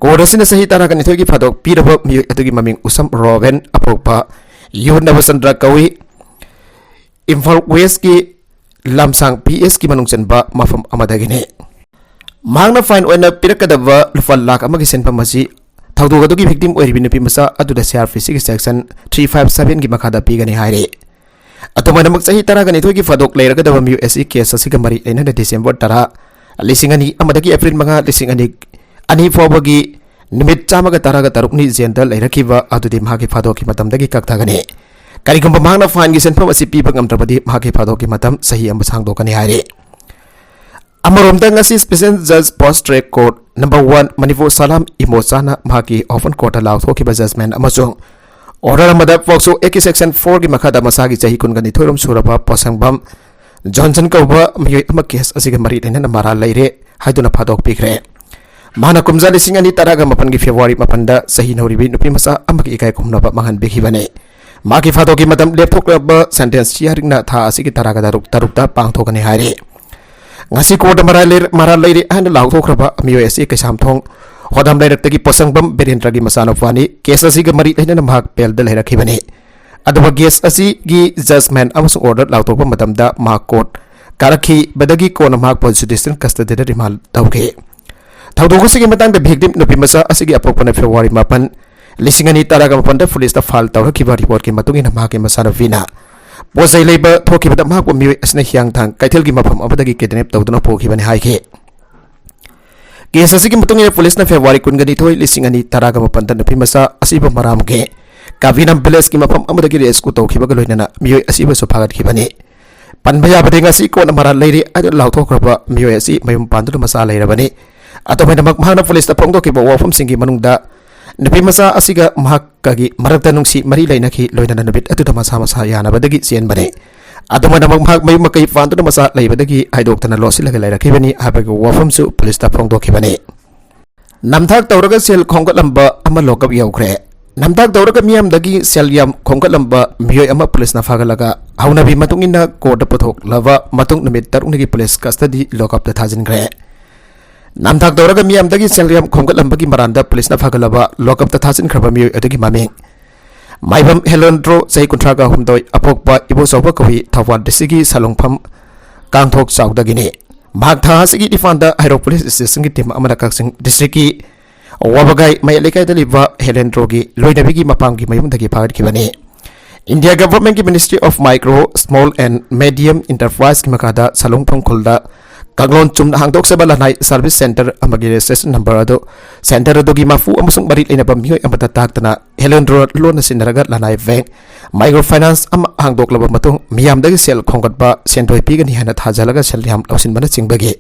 ꯀꯣꯔꯠ ꯑꯁꯤꯅ ꯆꯍꯤ ꯇꯔꯥꯒ ꯅꯤꯊꯣꯏꯒꯤ ꯐꯥꯗꯣꯛ ꯄꯤꯔꯕ ꯃꯤꯑꯣꯏ ꯑꯗꯨꯒꯤ ꯃꯃꯤꯡ ꯎꯁꯝ ꯔꯣꯕꯦꯟ, ꯑꯄꯣꯛꯄ ꯌꯨ ꯅꯕꯆꯟꯗ꯭ꯔ ꯀꯧꯏ꯫ ꯏꯝꯐꯥꯜ ꯋꯦꯁꯀꯤ ꯂꯝꯁꯥꯡ ꯄꯤ ꯑꯦꯁꯀꯤ ꯃꯅꯨꯡ ꯆꯟꯕ ꯃꯐꯝ ꯑꯃꯗꯒꯤꯅꯤ꯫ ꯃꯍꯥꯛꯅ ꯐꯥꯏꯟ ꯑꯣꯏꯅ ꯄꯤꯔꯛꯀꯗꯕ ꯂꯨꯄꯥ ꯂꯥꯈ ꯑꯃꯒꯤ ꯁꯦꯟꯐꯝ ꯑꯁꯤ ꯊꯧꯗꯣꯛ ꯑꯗꯨꯒꯤ ꯚꯤꯛꯇꯤꯝ ꯑꯣꯏꯔꯤꯕ ꯅꯨꯄꯤ ꯃꯆꯥ ꯑꯗꯨꯗ ꯁꯤ ꯑꯥꯔ ꯄꯤ ꯁꯤꯒꯤ ꯁꯦꯛꯁꯟ ꯊ꯭ꯔꯤ ꯐꯥꯏꯚ ꯁꯚꯦꯟꯒꯤ ꯃꯈꯥꯗ ꯄꯤꯒꯅꯤ ꯍꯥꯏꯔꯤ꯫ ꯑꯗꯨꯃꯥꯏꯅꯃꯛ ꯆꯍꯤ ꯇꯔꯥꯒ ꯅꯤꯊꯣꯏꯒꯤ ꯐꯥꯗꯣꯛ ꯂꯩꯔꯒꯗꯕ ꯃꯤꯑꯣꯏ ꯑꯁꯤ ꯀꯦꯁ ꯑꯁꯤꯒ ꯃꯔꯤ ꯂꯩꯅꯅ ꯗꯤꯁꯦꯝꯕꯔ ꯇꯔꯥ, ꯂꯤꯁꯤꯡ ꯑꯅꯤ ꯑꯃꯗꯒꯤ ꯑꯦꯄ꯭ꯔꯤꯜ ꯃꯉꯥ, ꯂꯤꯁꯤꯡ ꯑꯅꯤ, ꯑꯅꯤ ꯐꯥꯎꯕꯒꯤ ꯅꯨꯃꯤꯠ ꯆꯥꯝꯃꯒ ꯇꯔꯥꯒ ꯇꯔꯨꯛꯅꯤ ꯖꯦꯜꯗ ꯂꯩꯔꯛꯈꯤꯕ ꯑꯗꯨꯗꯤ ꯃꯍꯥꯛꯀꯤ ꯐꯥꯗꯣꯛꯀꯤ ꯃꯇꯝꯗꯒꯤ ꯀꯛꯊꯒꯅꯤ꯫ ꯀꯔꯤꯒꯨꯝꯕ ꯃꯍꯥꯛꯅ ꯐꯥꯏꯟꯒꯤ ꯁꯦꯟꯐꯝ ꯑꯁꯤ ꯄꯤꯕ ꯉꯝꯗ꯭ꯔꯕꯗꯤ ꯃꯍꯥꯛꯀꯤ ꯐꯥꯗꯣꯛꯀꯤ ꯃꯇꯝ ꯆꯍꯤ ꯑꯃ ꯁꯥꯡꯗꯣꯛꯀꯅꯤ ꯍꯥꯏꯔꯤ꯫ ꯑꯃꯔꯣꯝꯗ, ꯉꯁꯤ ꯁ꯭ꯄꯦꯁꯦꯜ ꯖꯖ fast track court number one Manipur Salam ꯏꯃꯣꯆꯥꯅ ꯃꯍꯥꯛꯀꯤ ꯑꯣꯄꯟ ꯀꯣꯔꯠꯇ ꯂꯥꯎꯊꯣꯛꯈꯤꯕ ꯖꯖꯃꯦꯟ ꯑꯃꯁꯨꯡ ꯑꯣꯔꯗꯔ ꯑꯃꯗ ꯄꯣꯛꯁꯣ ꯑꯦꯛꯀꯤ ꯁꯦꯛꯁꯟ ꯐꯣꯔꯒꯤ ꯃꯈꯥꯗ ꯃꯁꯥꯒꯤ ꯆꯍꯤ ꯀꯨꯟꯒ ꯅꯤꯊꯣꯏꯔꯣꯝ ꯁꯨꯔꯕ ꯄꯣꯠꯁꯪꯕꯝ ꯖꯣꯟꯁꯟ ꯀꯧꯕ ꯃꯤꯑꯣꯏ ꯑꯃ ꯀꯦꯁ ꯑꯁꯤꯒ ꯃꯔꯤ ꯂꯩꯅꯅ ꯃꯔꯥꯜ ꯂꯩꯔꯦ ꯍꯥꯏꯗꯨꯅ ꯐꯥꯗꯣꯛꯄꯤꯈ꯭ꯔꯦ꯫ ꯃꯍꯥꯛꯅ ꯀꯨꯝꯖꯥ ꯂꯤꯁꯤꯡ ꯑꯅꯤ ꯇꯔꯥꯒ ꯃꯥꯄꯟꯒꯤ ꯐꯦꯕ꯭ꯔꯨꯋꯥꯔꯤ ꯃꯥꯄꯟꯗ ꯆꯍꯤ ꯅꯧꯔꯤꯕꯤ ꯅꯨꯄꯤ ꯃꯆꯥ ꯑꯃꯒꯤ ꯏꯀꯥꯏ ꯈꯨꯝꯅꯕ ꯃꯥꯡꯍꯟꯕꯤꯈꯤꯕꯅꯤ꯫ ꯃꯍꯥꯛꯀꯤ ꯐꯥꯗꯣꯛꯀꯤ ꯃꯇꯝ ꯂꯦꯞꯊꯣꯛꯂꯕ ꯁꯦꯟꯇꯦꯟꯁ ꯍꯤꯌꯥꯔꯤꯡꯅ ꯊꯥ ꯑꯁꯤꯒꯤ ꯇꯔꯥꯒ ꯇꯔꯨꯛ, ꯇꯔꯨꯛꯇ ꯄꯥꯡꯊꯣꯛꯀꯅꯤ ꯍꯥꯏꯔꯤ꯫ ꯉꯁꯤ ꯀꯣꯔꯠꯇ ꯃꯔꯥꯜ ꯂꯩꯔ-, ꯃꯔꯥꯜ ꯂꯩꯔꯦ ꯍꯥꯏꯅ ꯂꯥꯎꯊꯣꯛꯈ꯭ꯔꯕ ꯃꯤꯑꯣꯏ ꯑꯁꯤ ꯀꯩꯁꯥꯝꯊꯣꯡ ꯍꯣꯗꯥꯝ ꯂꯩꯔꯛꯇꯒꯤ ꯄꯣꯠꯁꯪꯕꯝ ꯕꯤꯔꯦꯟꯗ꯭ꯔꯒꯤ ꯃꯆꯥꯅꯨꯄꯥꯅꯤ꯫ ꯀꯦꯁ ꯑꯁꯤꯒ ꯃꯔꯤ ꯂꯩꯅꯅ ꯃꯍꯥꯛ ꯕꯦꯜꯗ ꯂꯩꯔꯛꯈꯤꯕꯅꯤ꯫ ꯑꯗꯨꯒ ꯀꯦꯁ ꯑꯁꯤꯒꯤ ꯖꯖꯃꯦꯟ ꯑꯃꯁꯨꯡ ꯑꯣꯔꯗꯔ ꯂꯥꯎꯊꯣꯛꯄ ꯃꯇꯝꯗ ꯃꯍꯥꯛ ꯀꯣꯔꯠ ꯀꯥꯔꯛꯈꯤꯕꯗꯒꯤ ꯀꯣꯟꯅ ꯃꯍꯥꯛꯄꯨ ꯖꯨꯗꯤꯁꯤꯌꯦꯜ ꯀꯁꯇꯗꯤꯗ ꯔꯤꯃꯥꯟ ꯇꯧꯈꯤ꯫ ꯊꯧꯗꯣꯛ ꯑꯁꯤꯒꯤ ꯃꯇꯥꯡꯗ ꯚꯤꯛꯇꯤꯝ ꯅꯨꯄꯤ ꯃꯆꯥ ꯑꯁꯤꯒꯤ ꯑꯄꯣꯛꯄꯅ ꯐꯦꯕ꯭ꯔꯨꯋꯥꯔꯤ ꯃꯥꯄꯟ, ꯂꯤꯁꯤꯡ ꯑꯅꯤ ꯇꯔꯥꯒ ꯃꯥꯄꯟꯗ ꯄꯨꯂꯤꯁꯇ ꯐꯥꯏꯜ ꯇꯧꯔꯛꯈꯤꯕ ꯔꯤꯄꯣꯔꯠꯀꯤ ꯃꯇꯨꯡ ꯏꯟꯅ ꯃꯍꯥꯛꯀꯤ ꯃꯆꯥꯅꯨꯄꯤꯅ ꯄꯣꯠ ꯆꯩ ꯂꯩꯕ ꯊꯣꯛꯈꯤꯕꯗ ꯃꯍꯥꯛꯄꯨ ꯃꯤꯑꯣꯏ ꯑꯁꯤꯅ ꯍꯤꯌꯥꯡꯊꯥꯡ ꯀꯩꯊꯦꯜꯒꯤ ꯃꯐꯝ ꯑꯃꯗꯒꯤ ꯀꯤꯗꯅꯦꯞ ꯇꯧꯗꯨꯅ ꯄꯨꯈꯤꯕꯅꯤ ꯍꯥꯏꯈꯤ꯫ ꯀꯦꯁ ꯑꯁꯤꯒꯤ ꯃꯇꯨꯡ ꯏꯟꯅ ꯄꯨꯂꯤꯁꯅ ꯐꯦꯕ꯭ꯔꯨꯋꯥꯔꯤ ꯀꯨꯟꯒ ꯅꯤꯊꯣꯏ, ꯂꯤꯁꯤꯡ ꯑꯅꯤ ꯇꯔꯥꯒ ꯃꯥꯄꯟꯗ ꯅꯨꯄꯤ ꯃꯆꯥ ꯑꯁꯤꯕꯨ ꯃꯔꯥꯝꯒꯤ ꯀꯥꯕꯤꯅꯥꯝ ꯚꯤꯂꯦꯖꯀꯤ ꯃꯐꯝ ꯑꯃꯗꯒꯤ ꯔꯦꯁꯀ꯭ꯌꯨ ꯇꯧꯈꯤꯕꯒ ꯂꯣꯏꯅꯅ ꯃꯤꯑꯣꯏ ꯑꯁꯤꯕꯨꯁꯨ ꯐꯥꯒꯠꯈꯤꯕꯅꯤ꯫ ꯄꯟꯕ ꯌꯥꯕꯗꯤ, ꯉꯁꯤ ꯀꯣꯟꯅ ꯃꯔꯥꯜ ꯂꯩꯔꯤ ꯍꯥꯏꯅ ꯂꯥꯎꯊꯣꯛꯈ꯭ꯔꯕ ꯃꯤꯑꯣꯏ ꯑꯁꯤ ꯃꯌꯨꯝ ꯄꯥꯟꯗꯨꯅ ꯃꯆꯥ ꯂꯩꯔꯕꯅꯤ꯫ ꯑꯗꯨꯃꯥꯏꯅꯃꯛ ꯃꯍꯥꯛꯅ ꯄꯨꯂꯤꯁꯇ ꯐꯣꯡꯗꯣꯛꯈꯤꯕ ꯋꯥꯐꯝꯁꯤꯡꯒꯤ ꯃꯅꯨꯡꯗ ꯅꯨꯄꯤ ꯃꯆꯥ ꯑꯁꯤꯒ ꯃꯍꯥꯛꯀꯒꯤ ꯃꯔꯛꯇ ꯅꯨꯡꯁꯤ ꯃꯔꯤ ꯂꯩꯅꯈꯤ, ꯂꯣꯏꯅꯅ ꯅꯨꯃꯤꯠ ꯑꯗꯨꯗ ꯃꯁꯥ ꯃꯁꯥ ꯌꯥꯅꯕꯗꯒꯤ ꯆꯦꯟꯕꯅꯤ꯫ ꯑꯗꯨꯃꯥꯏꯅꯃꯛ ꯃꯍꯥꯛ ꯃꯌꯨꯝ ꯃꯀꯩ ꯄꯥꯟꯗꯨꯅ ꯃꯆꯥ ꯂꯩꯕꯗꯒꯤ ꯍꯥꯏꯗꯣꯛꯇꯅ ꯂꯣꯠꯁꯤꯜꯂꯒ ꯂꯩꯔꯛꯈꯤꯕꯅꯤ ꯍꯥꯏꯕꯒꯤ ꯋꯥꯐꯝꯁꯨ ꯄꯨꯂꯤꯁꯇ ꯐꯣꯡꯗꯣꯛꯈꯤꯕꯅꯤ꯫ ꯅꯝꯊꯥꯛ ꯇꯧꯔꯒ ꯁꯦꯜ ꯈꯣꯝꯒꯠꯂꯝꯕ ꯑꯃ ꯂꯣꯀꯞ ꯌꯧꯈ꯭ꯔꯦ꯫ ꯅꯝꯊꯥꯛ ꯇꯧꯔꯒ ꯃꯤꯌꯥꯝꯗꯒꯤ ꯁꯦꯜ ꯌꯥꯝ ꯈꯣꯝꯒꯠꯂꯝꯕ ꯃꯤꯑꯣꯏ ꯑꯃ ꯄꯨꯂꯤꯁꯅ ꯐꯥꯒꯠꯂꯒ ꯍꯧꯅꯕꯤ ꯃꯇꯨꯡ ꯏꯟꯅ ꯀꯣꯔꯠꯇ ꯄꯨꯊꯣꯛꯂꯕ ꯃꯇꯨꯡ ꯅꯨꯃꯤꯠ ꯇꯔꯨꯛꯅꯤꯒꯤ ꯄꯨꯂꯤꯁ ꯀꯁꯇꯗꯤ ꯂꯣꯀꯞꯇ ꯊꯥꯖꯤꯟꯈ꯭ꯔꯦ꯫ ꯅꯝꯊꯥꯛ ꯇꯧꯔꯒ ꯃꯤꯌꯥꯝꯗꯒꯤ ꯁꯦꯜ ꯌꯥꯝ ꯈꯣꯝꯒꯠꯂꯝꯕꯒꯤ ꯃꯔꯥꯟꯗ ꯄꯨꯂꯤꯁꯅ ꯐꯥꯒꯠꯂꯕ ꯂꯣꯀꯞꯇ ꯊꯥꯖꯤꯟꯈ꯭ꯔꯕ ꯃꯤꯑꯣꯏ ꯑꯗꯨꯒꯤ ꯃꯃꯤꯡ ꯃꯥꯏꯕꯝ ꯍꯦꯂꯦꯟꯗ꯭ꯔꯣ, ꯆꯍꯤ ꯀꯨꯟꯊ꯭ꯔꯥꯒ ꯍꯨꯝꯗꯣꯏ, ꯑꯄꯣꯛꯄ ꯏꯕꯣꯆꯧꯕ ꯀꯧꯏ, ꯊꯧꯕꯥꯜ ꯗꯤꯁꯇ꯭ꯔꯤꯛꯀꯤ ꯁꯥꯂꯣꯡꯐꯝ ꯀꯥꯡꯊꯣꯛ ꯆꯥꯎꯗꯒꯤꯅꯤ꯫ ꯃꯍꯥꯛ ꯊꯥ ꯑꯁꯤꯒꯤ ꯏꯝꯐꯥꯜꯗ ꯍꯩꯔꯣꯛ ꯄꯨꯂꯤꯁ ꯁ꯭ꯇꯦꯁꯟꯒꯤ ꯇꯤꯝ ꯑꯃꯅ ꯀꯛꯆꯤꯡ ꯗꯤꯁꯇ꯭ꯔꯤꯛꯀꯤ ꯋꯥꯕꯒꯥꯏ ꯃꯌꯥꯏ ꯂꯩꯀꯥꯏꯗ ꯂꯩꯕ ꯍꯦꯂꯦꯟꯗ꯭ꯔꯣꯒꯤ ꯂꯣꯏꯅꯕꯤꯒꯤ ꯃꯄꯥꯝꯒꯤ ꯃꯌꯨꯝꯗꯒꯤ ꯐꯥꯒꯠꯈꯤꯕꯅꯤ꯫ ꯏꯟꯗꯤꯌꯥ ꯒꯚꯔꯟꯃꯦꯟꯠꯀꯤ Ministry of Micro, Small and Medium Enterpriseꯀꯤ ꯃꯈꯥꯗ ꯁꯥꯂꯣꯡꯐꯝ ꯈꯨꯜꯗ ꯀꯥꯡꯂꯣꯟ ꯆꯨꯝꯅ ꯍꯥꯡꯗꯣꯛꯆꯕ ꯂꯅꯥꯏ ꯁꯔꯚꯤꯁ ꯁꯦꯟꯇꯔ ꯑꯃꯒꯤ ꯔꯦꯖꯤꯁꯇ꯭ꯔꯦꯁꯟ ꯅꯝꯕꯔ ꯑꯗꯨ ꯁꯦꯟꯇꯔ ꯑꯗꯨꯒꯤ ꯃꯄꯨ ꯑꯃꯁꯨꯡ ꯃꯔꯤ ꯂꯩꯅꯕ ꯃꯤꯑꯣꯏ ꯑꯃꯗ ꯇꯥꯛꯇꯅ ꯍꯦꯂꯦꯟꯗ꯭ꯔꯣ ꯂꯣꯟꯅ ꯁꯤꯟꯅꯔꯒ ꯂꯅꯥꯏ ꯕꯦꯡꯛ ꯃꯥꯏꯀ꯭ꯔꯣ ꯐꯥꯏꯅꯥꯟꯁ ꯑꯃ ꯍꯥꯡꯗꯣꯛꯂꯕ ꯃꯇꯨꯡ ꯃꯤꯌꯥꯝꯗꯒꯤ ꯁꯦꯜ ꯈꯣꯝꯒꯠꯄ, ꯁꯦꯟꯗꯣꯏ ꯄꯤꯒꯅꯤ ꯍꯥꯏꯅ ꯊꯥꯖꯜꯂꯒ ꯁꯦꯜ ꯌꯥꯝ ꯂꯧꯁꯤꯟꯕꯅꯆꯤꯡꯕꯒꯤ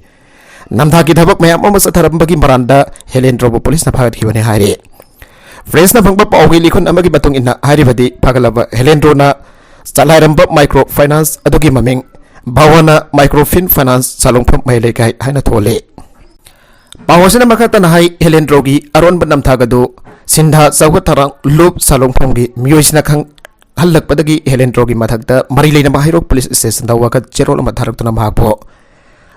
ꯅꯝꯊꯥꯛꯀꯤ ꯊꯕꯛ ꯃꯌꯥꯝ ꯑꯃ ꯆꯠꯊꯔꯝꯕꯒꯤ ꯃꯔꯥꯟꯗ ꯍꯦꯂꯦꯟꯗ꯭ꯔꯣꯕꯨ ꯄꯨꯂꯤꯁꯅ ꯐꯥꯒꯠꯈꯤꯕꯅꯤ ꯍꯥꯏꯔꯤ꯫ ꯄ꯭ꯔꯦꯁꯅ ꯐꯪꯕ ꯄꯥꯎꯒꯤ ꯂꯤꯈꯨꯟ ꯑꯃꯒꯤ ꯃꯇꯨꯡ ꯏꯟꯅ ꯍꯥꯏꯔꯤꯕꯗꯤ ꯐꯥꯒꯠꯂꯕ ꯍꯦꯂꯦꯟꯗ꯭ꯔꯣꯅ ꯆꯂꯥꯏꯔꯝꯕ ꯃꯥꯏꯀ꯭ꯔꯣ ꯐꯥꯏꯅꯥꯟꯁ ꯑꯗꯨꯒꯤ ꯃꯃꯤꯡ ꯚꯥꯋꯥꯅ ꯃꯥꯏꯀ꯭ꯔꯣ ꯐꯤꯟ ꯐꯥꯏꯅꯥꯟꯁ ꯁꯥꯂꯣꯡꯐꯝ ꯃꯌꯥꯏ ꯂꯩꯀꯥꯏ ꯍꯥꯏꯅ ꯊꯣꯜꯂꯤ꯫ ꯄꯥꯎ ꯑꯁꯤꯅ ꯃꯈꯥ ꯇꯥꯅ ꯍꯥꯏ, ꯍꯦꯂꯦꯟꯗ꯭ꯔꯣꯒꯤ ꯑꯔꯣꯟꯕ ꯅꯝꯊꯥꯛ ꯑꯗꯨ ꯁꯤꯟꯊꯥ ꯆꯥꯎꯈꯠ ꯊꯧꯔꯥꯡ ꯂꯨꯞ ꯁꯥꯂꯣꯡꯐꯝꯒꯤ ꯃꯤꯑꯣꯏꯁꯤꯅ ꯈꯪꯍꯜꯂꯛꯄꯗꯒꯤ ꯍꯦꯂꯦꯟꯗ꯭ꯔꯣꯒꯤ ꯃꯊꯛꯇ ꯃꯔꯤ ꯂꯩꯅꯕ ꯍꯩꯔꯣꯛ ꯄꯨꯂꯤꯁ ꯁ꯭ꯇꯦꯁꯟꯗ ꯋꯥꯀꯠ ꯆꯦꯔꯣꯜ ꯑꯃ ꯊꯥꯔꯛꯇꯨꯅ ꯃꯍꯥꯛꯄꯨ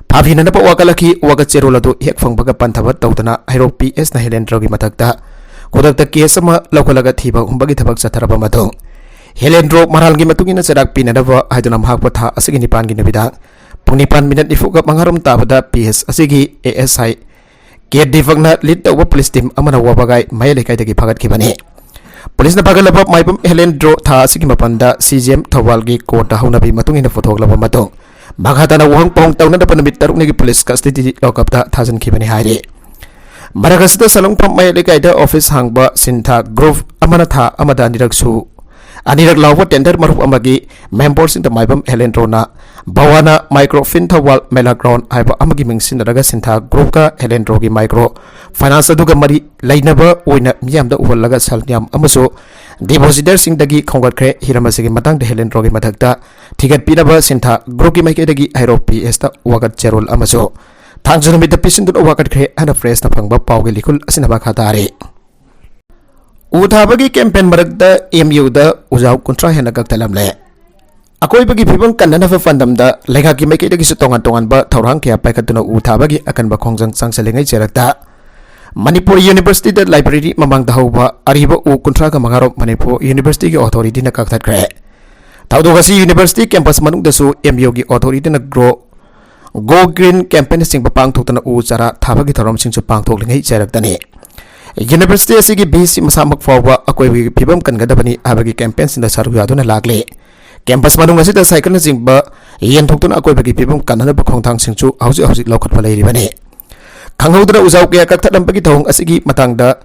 ꯐꯥꯐꯤꯅꯅꯕ ꯋꯥꯀꯠꯂꯛꯈꯤ꯫ ꯋꯥꯀꯠ ꯆꯦꯔꯣꯜ ꯑꯗꯨ ꯍꯦꯛ ꯐꯪꯕꯒ ꯄꯟꯊꯕ ꯇꯧꯗꯅ ꯍꯩꯔꯣꯛ ꯄꯤ ꯑꯦꯁꯅ ꯍꯦꯂꯦꯟꯗ꯭ꯔꯣꯒꯤ ꯃꯊꯛꯇ ꯈꯨꯗꯛꯇ ꯀꯦꯁ ꯑꯃ ꯂꯧꯈꯠꯂꯒ ꯊꯤꯕ ꯍꯨꯝꯕꯒꯤ ꯊꯕꯛ ꯆꯠꯊꯔꯕ ꯃꯇꯨꯡ ꯍꯦꯂꯦꯟꯗ꯭ꯔꯣ ꯃꯔꯥꯜꯒꯤ ꯃꯇꯨꯡ ꯏꯟꯅ ꯆꯩꯔꯥꯛ ꯄꯤꯅꯅꯕ ꯍꯥꯏꯗꯨꯅ ꯃꯍꯥꯛꯄꯨ ꯊꯥ ꯑꯁꯤꯒꯤ ꯅꯤꯄꯥꯟꯒꯤ ꯅꯨꯃꯤꯗꯥꯡ ꯄꯨꯡ ꯅꯤꯄꯥꯟ ꯃꯤꯅꯠ ꯅꯤꯐꯨꯒ ꯃꯉꯥꯔꯣꯝ ꯇꯥꯕꯗ ꯄꯤ ꯑꯦꯁ ꯑꯁꯤꯒꯤ ꯑꯦ ꯑꯦꯁ ꯑꯥꯏ ꯀꯦ ꯗꯤꯄꯛꯅ ꯂꯤꯗ ꯇꯧꯕ ꯄꯨꯂꯤꯁ ꯇꯤꯝ ꯑꯃꯅ ꯋꯥꯕꯒꯥꯏ ꯃꯌꯥꯏ ꯂꯩꯀꯥꯏꯗꯒꯤ ꯐꯥꯒꯠꯈꯤꯕꯅꯤ꯫ ꯄꯨꯂꯤꯁꯅ ꯐꯥꯒꯠꯂꯕ ꯃꯥꯏꯕꯝ ꯍꯦꯂꯦꯟꯗ꯭ꯔꯣ ꯊꯥ ꯑꯁꯤꯒꯤ ꯃꯥꯄꯟꯗ ꯁꯤ ꯖꯤ ꯑꯦꯝ ꯊꯧꯕꯥꯜꯒꯤ ꯀꯣꯔꯠꯇ ꯍꯧꯅꯕꯤ ꯃꯇꯨꯡ ꯏꯟꯅ ꯄꯨꯊꯣꯛꯂꯕ ꯃꯇꯨꯡ ꯃꯈꯥ ꯇꯥꯅ ꯋꯥꯍꯪ ꯄꯥꯎꯍꯪ ꯇꯧꯅꯅꯕ ꯅꯨꯃꯤꯠ ꯇꯔꯨꯛꯅꯤꯒꯤ ꯄꯨꯂꯤꯁ ꯀꯁꯇꯗꯤ ꯂꯣꯀꯞꯇ ꯊꯥꯖꯤꯟꯈꯤꯕꯅꯤ ꯍꯥꯏꯔꯤ꯫ ꯃꯔꯛ ꯑꯁꯤꯗ ꯁꯥꯂꯣꯡꯐꯝ ꯃꯌꯥꯏ ꯂꯩꯀꯥꯏꯗ ꯑꯣꯐꯤꯁ ꯍꯥꯡꯕ ꯁꯤꯟꯊꯥ ꯒ꯭ꯔꯨꯞ ꯑꯃꯅ ꯊꯥ ꯑꯃꯗ ꯑꯅꯤꯔꯛ ꯁꯨ ꯑꯅꯤꯔꯛ ꯂꯥꯎꯕ ꯇꯦꯟꯗꯔ ꯃꯔꯨꯞ ꯑꯃꯒꯤ ꯃꯦꯝꯕꯔꯁꯤꯡꯗ ꯃꯥꯏꯕꯝ ꯍꯦꯂꯦꯟꯗ꯭ꯔꯣꯅ ꯚꯋꯥꯅ ꯃꯥꯏꯀ꯭ꯔꯣ ꯐꯤꯟ ꯊꯧꯕꯥꯜ ꯃꯦꯂꯥ ꯒ꯭ꯔꯥꯎꯟ ꯍꯥꯏꯕ ꯑꯃꯒꯤ ꯃꯤꯡ ꯁꯤꯖꯤꯟꯅꯔꯒ ꯁꯤꯟꯊꯥ ꯒ꯭ꯔꯨꯞꯀ ꯍꯦꯂꯦꯟꯗ꯭ꯔꯣꯒꯤ ꯃꯥꯏꯀ꯭ꯔꯣ ꯐꯥꯏꯅꯥꯟꯁ ꯑꯗꯨꯒ ꯃꯔꯤ ꯂꯩꯅꯕ ꯑꯣꯏꯅ ꯃꯤꯌꯥꯝꯗ ꯎꯍꯜꯂꯒ ꯁꯦꯜ ꯃꯌꯥꯝ ꯑꯃꯁꯨ ꯗꯤꯄꯣꯖꯤꯇꯔꯁꯤꯡꯗꯒꯤ ꯈꯣꯝꯒꯠꯈ꯭ꯔꯦ꯫ ꯍꯤꯔꯝ ꯑꯁꯤꯒꯤ ꯃꯇꯥꯡꯗ ꯍꯦꯂꯦꯟꯗ꯭ꯔꯣꯒꯤ ꯃꯊꯛꯇ ꯊꯤꯒꯠꯄꯤꯅꯕ ꯁꯤꯟꯊꯥ ꯒ꯭ꯔꯨꯞꯀꯤ ꯃꯥꯏꯀꯩꯗꯒꯤ ꯍꯩꯔꯣꯛ ꯄꯤ ꯑꯦꯁꯇ ꯋꯥꯀꯠ ꯆꯦꯔꯣꯜ ꯑꯃꯁꯨ ꯊꯥꯡꯖ ꯅꯨꯃꯤꯠꯇ ꯄꯤꯁꯤꯟꯗꯨꯅ ꯋꯥꯀꯠꯈ꯭ꯔꯦ ꯍꯥꯏꯅ ꯄ꯭ꯔꯦꯁꯅ ꯐꯪꯕ ꯄꯥꯎꯒꯤ ꯂꯤꯈꯨꯜ ꯑꯁꯤꯅ ꯃꯈꯥ ꯇꯥꯔꯤ꯫ ꯎ ꯊꯥꯕꯒꯤ ꯀꯦꯝꯄꯦꯟ ꯃꯔꯛꯇ ꯑꯦꯝ ꯌꯨꯗ ꯎꯖꯥꯎ ꯀꯨꯟꯊ꯭ꯔꯥ ꯍꯦꯟꯅ ꯀꯛꯊꯠꯂꯝꯂꯦ꯫ ꯑꯀꯣꯏꯕꯒꯤ ꯐꯤꯕꯝ ꯀꯟꯅꯅꯕ ꯄꯥꯟꯗꯝꯗ ꯂꯩꯉꯥꯛꯀꯤ ꯃꯥꯏꯀꯩꯗꯒꯤꯁꯨ ꯇꯣꯉꯥꯟ ꯇꯣꯉꯥꯟꯕ ꯊꯧꯔꯥꯡ ꯀꯌꯥ ꯄꯥꯏꯈꯠꯇꯨꯅ ꯎ ꯊꯥꯕꯒꯤ ꯑꯀꯟꯕ ꯈꯣꯡꯖꯪ ꯆꯪꯁꯤꯜꯂꯤꯉꯩ ꯆꯦꯔꯛꯇ ꯃꯅꯤꯄꯨꯔ ꯌꯨꯅꯤꯚꯔꯁꯤꯇꯤꯗ ꯂꯥꯏꯕ꯭ꯔꯦꯔꯤ ꯃꯃꯥꯡꯗ ꯍꯧꯕ ꯑꯔꯤꯕ ꯎ ꯀꯨꯟꯊ꯭ꯔꯥꯒ ꯃꯉꯥꯔꯣꯝ ꯃꯅꯤꯄꯨꯔ ꯌꯨꯅꯤꯚꯔꯁꯤꯇꯤꯒꯤ ꯑꯣꯊꯣꯔꯤꯇꯤꯅ ꯀꯛꯊꯠꯈ꯭ꯔꯦ꯫ ꯊꯧꯗꯣꯛ ꯑꯁꯤ ꯌꯨꯅꯤꯚꯔꯁꯤꯇꯤ ꯀꯦꯝꯄꯁ ꯃꯅꯨꯡꯗꯁꯨ ꯑꯦꯝ ꯌꯨꯒꯤ ꯑꯣꯊꯣꯔꯤꯇꯤꯅ ꯒ꯭ꯔꯣ ꯒꯣ ꯒ꯭ꯔꯤꯟ ꯀꯦꯝꯄꯦꯟꯅꯆꯤꯡꯕ ꯄꯥꯡꯊꯣꯛꯇꯨꯅ ꯎ ꯆꯥꯔꯥ ꯊꯥꯕꯒꯤ ꯊꯧꯔꯝꯁꯤꯡꯁꯨ ꯄꯥꯡꯊꯣꯛꯂꯤꯉꯩ ꯆꯦꯔꯛꯇꯅꯤ꯫ ꯌꯨꯅꯤꯚꯔꯁꯤꯇꯤ ꯑꯁꯤꯒꯤ ꯚꯤ ꯁꯤ ꯃꯁꯥꯃꯛ ꯐꯥꯎꯕ ꯑꯀꯣꯏꯕꯒꯤ ꯐꯤꯕꯝ ꯀꯟꯒꯗꯕꯅꯤ ꯍꯥꯏꯕꯒꯤ ꯀꯦꯝꯄꯦꯟꯁꯤꯡꯗ ꯁꯔꯨꯛ ꯌꯥꯗꯨꯅ ꯂꯥꯛꯂꯤ꯫ ꯀꯦꯝꯄꯁ ꯃꯅꯨꯡ ꯑꯁꯤꯗ ꯁꯥꯏꯀꯜꯅꯆꯤꯡꯕ ꯌꯦꯟꯊꯣꯛꯇꯨꯅ ꯑꯀꯣꯏꯕꯒꯤ ꯐꯤꯕꯝ ꯀꯟꯅꯅꯕ ꯈꯣꯡꯊꯥꯡꯁꯤꯡꯁꯨ ꯍꯧꯖꯤꯛ ꯍꯧꯖꯤꯛ ꯂꯧꯈꯠꯄ ꯂꯩꯔꯤꯕꯅꯤ꯫ ꯈꯪꯍꯧꯗꯅ ꯎꯖꯥꯎ ꯀꯌꯥ ꯀꯛꯊꯠꯂꯝꯕꯒꯤ ꯊꯧꯑꯣꯡ ꯑꯁꯤꯒꯤ ꯃꯇꯥꯡꯗ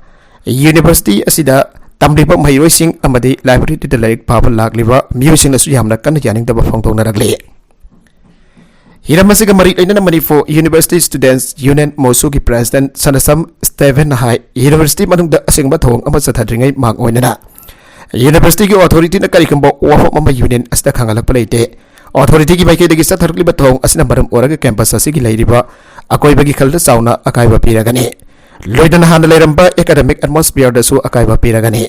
ꯌꯨꯅꯤꯚꯔꯁꯤꯇꯤ ꯑꯁꯤꯗ ꯇꯝꯂꯤꯕ ꯃꯍꯩꯔꯣꯏꯁꯤꯡ ꯑꯃꯗꯤ ꯂꯥꯏꯕ꯭ꯔꯦꯔꯤꯗ ꯂꯥꯏꯔꯤꯛ ꯄꯥꯕ ꯂꯥꯛꯂꯤꯕ ꯃꯤꯑꯣꯏꯁꯤꯡꯅꯁꯨ ꯌꯥꯝꯅ ꯀꯟꯅ ꯌꯥꯅꯤꯡꯗꯕ ꯐꯣꯡꯗꯣꯛꯅꯔꯛꯂꯤ꯫ ꯍꯤꯔꯝ ꯑꯁꯤꯒ ꯃꯔꯤ ꯂꯩꯅꯅ ꯃꯅꯤꯄꯨꯔ ꯌꯨꯅꯤꯚꯔꯁꯤꯇꯤ ꯁ꯭ꯇꯨꯗꯦꯟꯠꯁ ꯌꯨꯅꯤꯌꯟ ꯃꯣꯁꯨꯒꯤ ꯄ꯭ꯔꯦꯁꯤꯗꯦꯟꯠ ꯁꯅꯁꯝ ꯁ꯭ꯇꯦꯚꯦꯟꯅ ꯍꯥꯏ, ꯌꯨꯅꯤꯚꯔꯁꯤꯇꯤ ꯃꯅꯨꯡꯗ ꯑꯁꯤꯒꯨꯝꯕ ꯊꯧꯑꯣꯡ ꯑꯃ ꯆꯠꯊꯗ꯭ꯔꯤꯉꯩ ꯃꯥꯡ ꯑꯣꯏꯅꯅ ꯌꯨꯅꯤꯚꯔꯁꯤꯇꯤꯒꯤ ꯑꯣꯊꯣꯔꯤꯇꯤꯅ ꯀꯔꯤꯒꯨꯝꯕ ꯋꯥꯐꯝ ꯑꯃ ꯌꯨꯅꯤꯌꯟ ꯑꯁꯤꯗ ꯈꯪꯍꯜꯂꯛꯄ ꯂꯩꯇꯦ꯫ ꯑꯣꯊꯣꯔꯤꯇꯤꯒꯤ ꯃꯥꯏꯀꯩꯗꯒꯤ ꯆꯠꯊꯔꯛꯂꯤꯕ ꯊꯧꯑꯣꯡ ꯑꯁꯤꯅ ꯃꯔꯝ ꯑꯣꯏꯔꯒ ꯀꯦꯝꯄꯁ ꯑꯁꯤꯒꯤ ꯂꯩꯔꯤꯕ ꯑꯀꯣꯏꯕꯒꯤ ꯈꯜꯗ ꯆꯥꯎꯅ ꯑꯀꯥꯏꯕ ꯄꯤꯔꯒꯅꯤ꯫ ꯂꯣꯏꯅꯅ ꯍꯥꯟꯅ ꯂꯩꯔꯝꯕ ꯑꯦꯀꯥꯗꯃꯤꯛ ꯑꯦꯠꯃꯣꯁꯐꯤꯌꯔꯗꯁꯨ ꯑꯀꯥꯏꯕ ꯄꯤꯔꯒꯅꯤ꯫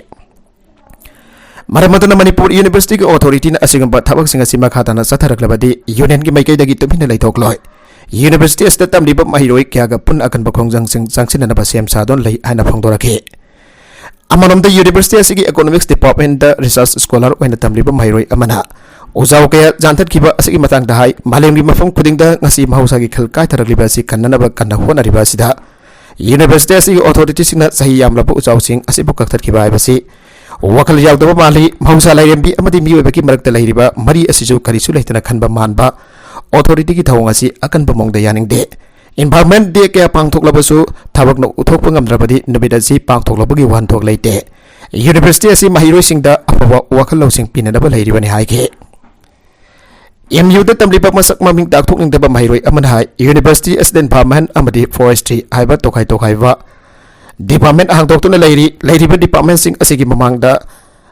ꯃꯔꯝ ꯑꯗꯨꯅ ꯃꯅꯤꯄꯨꯔ ꯌꯨꯅꯤꯚꯔꯁꯤꯇꯤꯒꯤ ꯑꯣꯊꯣꯔꯤꯇꯤꯅ ꯑꯁꯤꯒꯨꯝꯕ ꯊꯕꯛꯁꯤꯡ ꯑꯁꯤ ꯃꯈꯥ ꯇꯥꯅ ꯆꯠꯊꯔꯛꯂꯕꯗꯤ ꯌꯨꯅꯤꯌꯟꯒꯤ ꯃꯥꯏꯀꯩꯗꯒꯤ ꯇꯨꯃꯤꯟꯅ ꯂꯩꯊꯣꯛꯂꯣꯏ꯫ ꯌꯨꯅꯤꯚꯔꯁꯤꯇꯤ ꯑꯁꯤꯗ ꯇꯝꯂꯤꯕ ꯃꯍꯩꯔꯣꯏ ꯀꯌꯥꯒ ꯄꯨꯟꯅ ꯑꯀꯟꯕ ꯈꯣꯡꯖꯪꯁꯤꯡ ꯆꯪꯁꯤꯟꯅꯅꯕ ꯁꯦꯝ ꯁꯥꯗꯨꯅ ꯂꯩ ꯍꯥꯏꯅ ꯐꯣꯡꯗꯣꯔꯛꯈꯤ꯫ ꯑꯃꯔꯣꯝꯗ ꯌꯨꯅꯤꯚꯔꯁꯤꯇꯤ ꯑꯁꯤꯒꯤ ꯏꯀꯣꯅꯣꯃꯤꯛꯁ ꯗꯤꯄꯥꯔꯠꯃꯦꯟꯗ ꯔꯤꯁꯔꯆ ꯁ꯭ꯀꯣꯂꯔ ꯑꯣꯏꯅ ꯇꯝꯂꯤꯕ ꯃꯍꯩꯔꯣꯏ ꯑꯃꯅ ꯎꯖꯥꯎ ꯀꯌꯥ ꯌꯥꯟꯊꯠꯈꯤꯕ ꯑꯁꯤꯒꯤ ꯃꯇꯥꯡꯗ ꯍꯥꯏ, ꯃꯥꯂꯦꯝꯒꯤ ꯃꯐꯝ ꯈꯨꯗꯤꯡꯗ ꯉꯁꯤ ꯃꯍꯧꯁꯥꯒꯤ ꯈꯜ ꯀꯥꯏꯊꯔꯛꯂꯤꯕ ꯑꯁꯤ ꯀꯟꯅꯅꯕ ꯀꯟꯅ ꯍꯣꯠꯅꯔꯤꯕ ꯑꯁꯤꯗ ꯌꯨꯅꯤꯚꯔꯁꯤꯇꯤ ꯑꯁꯤꯒꯤ ꯑꯣꯊꯣꯔꯤꯇꯤꯁꯤꯡꯅ ꯆꯍꯤ ꯌꯥꯝꯂꯕ ꯎꯖꯥꯎꯁꯤꯡ ꯑꯁꯤꯕꯨ ꯀꯛꯊꯠꯈꯤꯕ ꯍꯥꯏꯕꯁꯤ ꯋꯥꯈꯜ ꯌꯥꯎꯗꯕ ꯃꯥꯜꯂꯤ꯫ ꯃꯍꯧꯁꯥ ꯂꯥꯏꯔꯦꯝꯕꯤ ꯑꯃꯗꯤ ꯃꯤꯑꯣꯏꯕꯒꯤ ꯃꯔꯛꯇ ꯂꯩꯔꯤꯕ ꯃꯔꯤ ꯑꯁꯤꯁꯨ ꯀꯔꯤꯁꯨ ꯂꯩꯇꯅ ꯈꯟꯕ ꯃꯥꯟꯕ ꯑꯣꯊꯣꯔꯤꯇꯤꯒꯤ ꯊꯧꯑꯣꯡ ꯑꯁꯤ ꯑꯀꯟꯕ ꯃꯑꯣꯡꯗ ꯌꯥꯅꯤꯡꯗꯦ꯫ ꯏꯟꯚꯥꯏꯔꯣꯟꯃꯦꯟꯠ ꯗꯦ ꯀꯌꯥ ꯄꯥꯡꯊꯣꯛꯂꯕꯁꯨ ꯊꯕꯛꯅ ꯎꯠꯊꯣꯛꯄ ꯉꯝꯗ꯭ꯔꯕꯗꯤ ꯅꯨꯃꯤꯠ ꯑꯁꯤ ꯄꯥꯡꯊꯣꯛꯂꯕꯒꯤ ꯋꯥꯍꯟꯊꯣꯛ ꯂꯩꯇꯦ꯫ ꯌꯨꯅꯤꯚꯔꯁꯤꯇꯤ ꯑꯁꯤ ꯃꯍꯩꯔꯣꯏꯁꯤꯡꯗ ꯑꯐꯕ ꯋꯥꯈꯜ ꯂꯧꯁꯤꯡ ꯄꯤꯅꯅꯕ ꯂꯩꯔꯤꯕꯅꯤ ꯍꯥꯏꯈꯤ꯫ ꯑꯦꯝ ꯌꯨꯗ ꯇꯝꯂꯤꯕ ꯃꯁꯛ ꯃꯃꯤꯡ ꯇꯥꯛꯊꯣꯛꯅꯤꯡꯗꯕ ꯃꯍꯩꯔꯣꯏ ꯑꯃꯅ ꯍꯥꯏ, ꯌꯨꯅꯤꯚꯔꯁꯤꯇꯤ ꯑꯁꯤꯗ ꯏꯟꯚꯥꯏꯔꯣꯟꯃꯦꯟꯠ ꯑꯃꯗꯤ ꯐꯣꯔꯦꯁꯇ꯭ꯔꯤ ꯍꯥꯏꯕ ꯇꯣꯈꯥꯏ ꯇꯣꯈꯥꯏꯕ ꯗꯤꯄꯥꯔꯠꯃꯦꯟꯠ ꯍꯥꯡꯗꯣꯛꯇꯨꯅ ꯂꯩꯔꯤ꯫ ꯂꯩꯔꯤꯕ ꯗꯤꯄꯥꯔꯠꯃꯦꯟꯠꯁꯤꯡ ꯑꯁꯤꯒꯤ ꯃꯃꯥꯡꯗ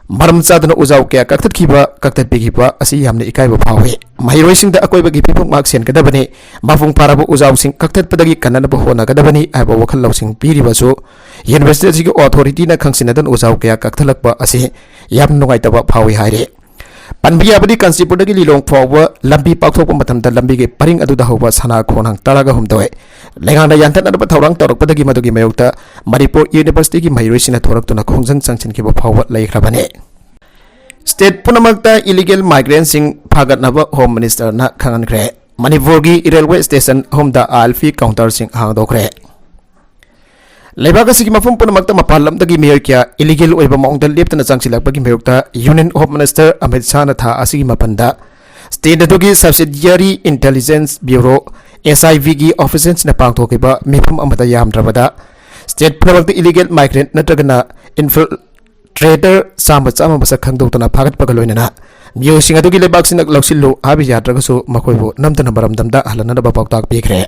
ꯃꯔꯝ ꯆꯥꯗꯅ ꯎꯖꯥꯎ ꯀꯌꯥ ꯀꯛꯊꯠꯈꯤꯕ, ꯀꯛꯊꯠꯄꯤꯈꯤꯕ ꯑꯁꯤ ꯌꯥꯝꯅ ꯏꯀꯥꯏꯕ ꯐꯥꯎꯏ꯫ ꯃꯍꯩꯔꯣꯏꯁꯤꯡꯗ ꯑꯀꯣꯏꯕꯒꯤ ꯐꯤꯕꯝ ꯉꯥꯛ ꯁꯦꯟꯒꯗꯕꯅꯤ, ꯃꯄꯨꯡ ꯐꯥꯔꯕ ꯎꯖꯥꯎꯁꯤꯡ ꯀꯛꯊꯠꯄꯗꯒꯤ ꯀꯟꯅꯅꯕ ꯍꯣꯠꯅꯒꯗꯕꯅꯤ ꯍꯥꯏꯕ ꯋꯥꯈꯜ ꯂꯧꯁꯤꯡ ꯄꯤꯔꯤꯕꯁꯨ ꯌꯨꯅꯤꯚꯔꯁꯤꯇꯤ ꯑꯁꯤꯒꯤ ꯑꯣꯊꯣꯔꯤꯇꯤꯅ ꯈꯪꯁꯤꯟꯅꯗꯅ ꯎꯖꯥꯎ ꯀꯌꯥ ꯀꯛꯊꯠꯂꯛꯄ ꯑꯁꯤ ꯌꯥꯝꯅ ꯅꯨꯡꯉꯥꯏꯇꯕ ꯐꯥꯎꯏ ꯍꯥꯏꯔꯤ꯫ ꯄꯟꯕ ꯌꯥꯕꯗꯤ, ꯀꯥꯟꯆꯤꯄꯨꯔꯗꯒꯤ ꯂꯤꯂꯣꯡ ꯐꯥꯎꯕ ꯂꯝꯕꯤ ꯄꯥꯛꯊꯣꯛꯄ ꯃꯇꯝꯗ ꯂꯝꯕꯤꯒꯤ ꯄꯔꯤꯡ ꯑꯗꯨꯗ ꯍꯧꯕ ꯁꯅꯥ ꯈꯣꯡꯅꯥꯡ ꯇꯔꯥꯒ ꯍꯨꯝꯗꯣꯏ ꯂꯩꯉꯥꯛꯅ ꯌꯥꯟꯊꯠꯅꯅꯕ ꯊꯧꯔꯥꯡ ꯇꯧꯔꯛꯄꯗꯒꯤ ꯃꯗꯨꯒꯤ ꯃꯥꯌꯣꯛꯇ ꯃꯅꯤꯄꯨꯔ ꯌꯨꯅꯤꯚꯔꯁꯤꯇꯤꯒꯤ ꯃꯍꯩꯔꯣꯏꯁꯤꯡꯅ ꯊꯣꯔꯛꯇꯨꯅ ꯈꯣꯡꯖꯪ ꯆꯪꯁꯤꯟꯈꯤꯕ ꯐꯥꯎꯕ ꯂꯩꯈ꯭ꯔꯕꯅꯤ꯫ ꯁ꯭ꯇꯦꯠ ꯄꯨꯝꯅꯃꯛꯇ ꯏꯂꯤꯒꯦꯜ ꯃꯥꯏꯒ꯭ꯔꯦꯟꯁꯤꯡ ꯐꯥꯒꯠꯅꯕ ꯍꯣꯝ ꯃꯤꯅꯤꯁꯇꯔꯅ ꯈꯪꯍꯟꯈ꯭ꯔꯦ꯫ ꯃꯅꯤꯄꯨꯔꯒꯤ ꯔꯦꯜꯋꯦ ꯁ꯭ꯇꯦꯁꯟ ꯑꯍꯨꯝꯗ ꯑꯥꯏ ꯑꯦꯜ ꯄꯤ ꯀꯥꯎꯟꯇꯔꯁꯤꯡ ꯍꯥꯡꯗꯣꯛꯈ꯭ꯔꯦ꯫ ꯂꯩꯕꯥꯛ ꯑꯁꯤꯒꯤ ꯃꯐꯝ ꯄꯨꯝꯅꯃꯛꯇ ꯃꯄꯥꯟ ꯂꯝꯗꯒꯤ ꯃꯤꯑꯣꯏ ꯀꯌꯥ ꯏꯂꯤꯒꯦꯜ ꯑꯣꯏꯕ ꯃꯑꯣꯡꯗ ꯂꯦꯞꯇꯅ ꯆꯪꯁꯤꯜꯂꯛꯄꯒꯤ ꯃꯥꯌꯣꯛꯇ ꯌꯨꯅꯤꯌꯟ ꯍꯣꯝ ꯃꯤꯅꯤꯁꯇꯔ ꯑꯃꯤꯠ ꯁꯥꯍꯅ ꯊꯥ ꯑꯁꯤꯒꯤ ꯃꯥꯄꯟꯗ ꯁ꯭ꯇꯦꯠ ꯑꯗꯨꯒꯤ ꯁꯕꯁꯤꯗꯤꯌꯔꯤ ꯏꯟꯇꯦꯂꯤꯖꯦꯟꯁ ꯕ꯭ꯌꯨꯔꯣ, ꯑꯦꯁ ꯑꯥꯏ ꯕꯤꯒꯤ ꯑꯣꯐꯤꯁꯔꯁꯤꯡꯅ ꯄꯥꯡꯊꯣꯛꯈꯤꯕ ꯃꯤꯐꯝ ꯑꯃꯗ ꯌꯥꯝꯗ꯭ꯔꯕꯗ ꯁ꯭ꯇꯦꯠ ꯄꯨꯝꯅꯃꯛꯇ ꯏꯂꯤꯒꯦꯜ ꯃꯥꯏꯒ꯭ꯔꯦꯟꯠ ꯅꯠꯇ꯭ꯔꯒꯅ ꯏꯟꯐꯤꯜꯇ꯭ꯔꯦꯇꯔ ꯆꯥꯝꯃ ꯆꯥꯝꯃ ꯃꯁꯛ ꯈꯪꯗꯣꯛꯇꯨꯅ ꯐꯥꯒꯠꯄꯒ ꯂꯣꯏꯅꯅ ꯃꯤꯑꯣꯏꯁꯤꯡ ꯑꯗꯨꯒꯤ ꯂꯩꯕꯥꯛꯁꯤꯡꯅ ꯂꯧꯁꯤꯜꯂꯨ ꯍꯥꯏꯕ ꯌꯥꯗ꯭ꯔꯒꯁꯨ ꯃꯈꯣꯏꯕꯨ ꯅꯝꯗꯨꯅ ꯃꯔꯝꯗꯝꯗ ꯍꯜꯍꯟꯅꯕ ꯄꯥꯎꯇꯥꯛ ꯄꯤꯈ꯭ꯔꯦ꯫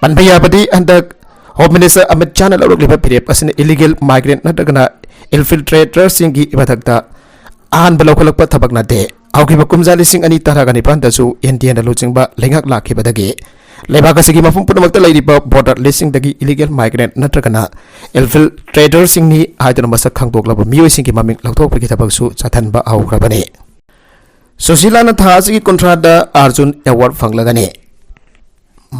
ꯄꯟꯕ ꯌꯥꯕꯗꯤ, ꯍꯟꯗꯛ ꯍꯣꯝ ꯃꯤꯅꯤꯁꯇꯔ ꯑꯃꯤꯠ ꯁꯥꯍꯅ ꯂꯧꯔꯛꯂꯤꯕ ꯐꯤꯔꯦꯞ ꯑꯁꯤꯅ ꯏꯂꯤꯒꯦꯜ ꯃꯥꯏꯒ꯭ꯔꯦꯟꯠ ꯅꯠꯇ꯭ꯔꯒꯅ ꯏꯟꯐꯤꯜꯇ꯭ꯔꯦꯇꯔꯁꯤꯡꯒꯤ ꯃꯊꯛꯇ ꯑꯍꯥꯟꯕ ꯂꯧꯈꯠꯂꯛꯄ ꯊꯕꯛ ꯅꯠꯇꯦ꯫ ꯍꯧꯈꯤꯕ ꯀꯨꯝꯖꯥ ꯂꯤꯁꯤꯡ ꯑꯅꯤ ꯇꯔꯥꯒ ꯅꯤꯄꯥꯟꯗꯁꯨ ꯏꯟꯗꯤꯌꯥꯅ ꯂꯨꯆꯤꯡꯕ ꯂꯩꯉꯥꯛ ꯂꯥꯛꯈꯤꯕꯗꯒꯤ ꯂꯩꯕꯥꯛ ꯑꯁꯤꯒꯤ ꯃꯐꯝ ꯄꯨꯝꯅꯃꯛꯇ ꯂꯩꯔꯤꯕ ꯕꯣꯔꯗꯔ ꯂꯤꯁꯁꯤꯡꯗꯒꯤ ꯏꯂꯤꯒꯦꯜ ꯃꯥꯏꯒ꯭ꯔꯦꯟꯠ ꯅꯠꯇ꯭ꯔꯒꯅ ꯏꯟꯐꯤꯜꯇ꯭ꯔꯦꯇꯔꯁꯤꯡꯅꯤ ꯍꯥꯏꯗꯨꯅ ꯃꯁꯛ ꯈꯪꯗꯣꯛꯂꯕ ꯃꯤꯑꯣꯏꯁꯤꯡꯒꯤ ꯃꯃꯤꯡ ꯂꯧꯊꯣꯛꯄꯒꯤ ꯊꯕꯛꯁꯨ ꯆꯠꯊꯟꯕ ꯍꯧꯈ꯭ꯔꯕꯅꯤ꯫ ꯁꯨꯁꯤꯂꯥꯅ ꯊꯥ ꯑꯁꯤꯒꯤ ꯀꯨꯟꯊ꯭ꯔꯥꯗ ꯑꯥꯔꯖꯨꯟ ꯑꯦꯋꯥꯔꯗ ꯐꯪꯂꯒꯅꯤ꯫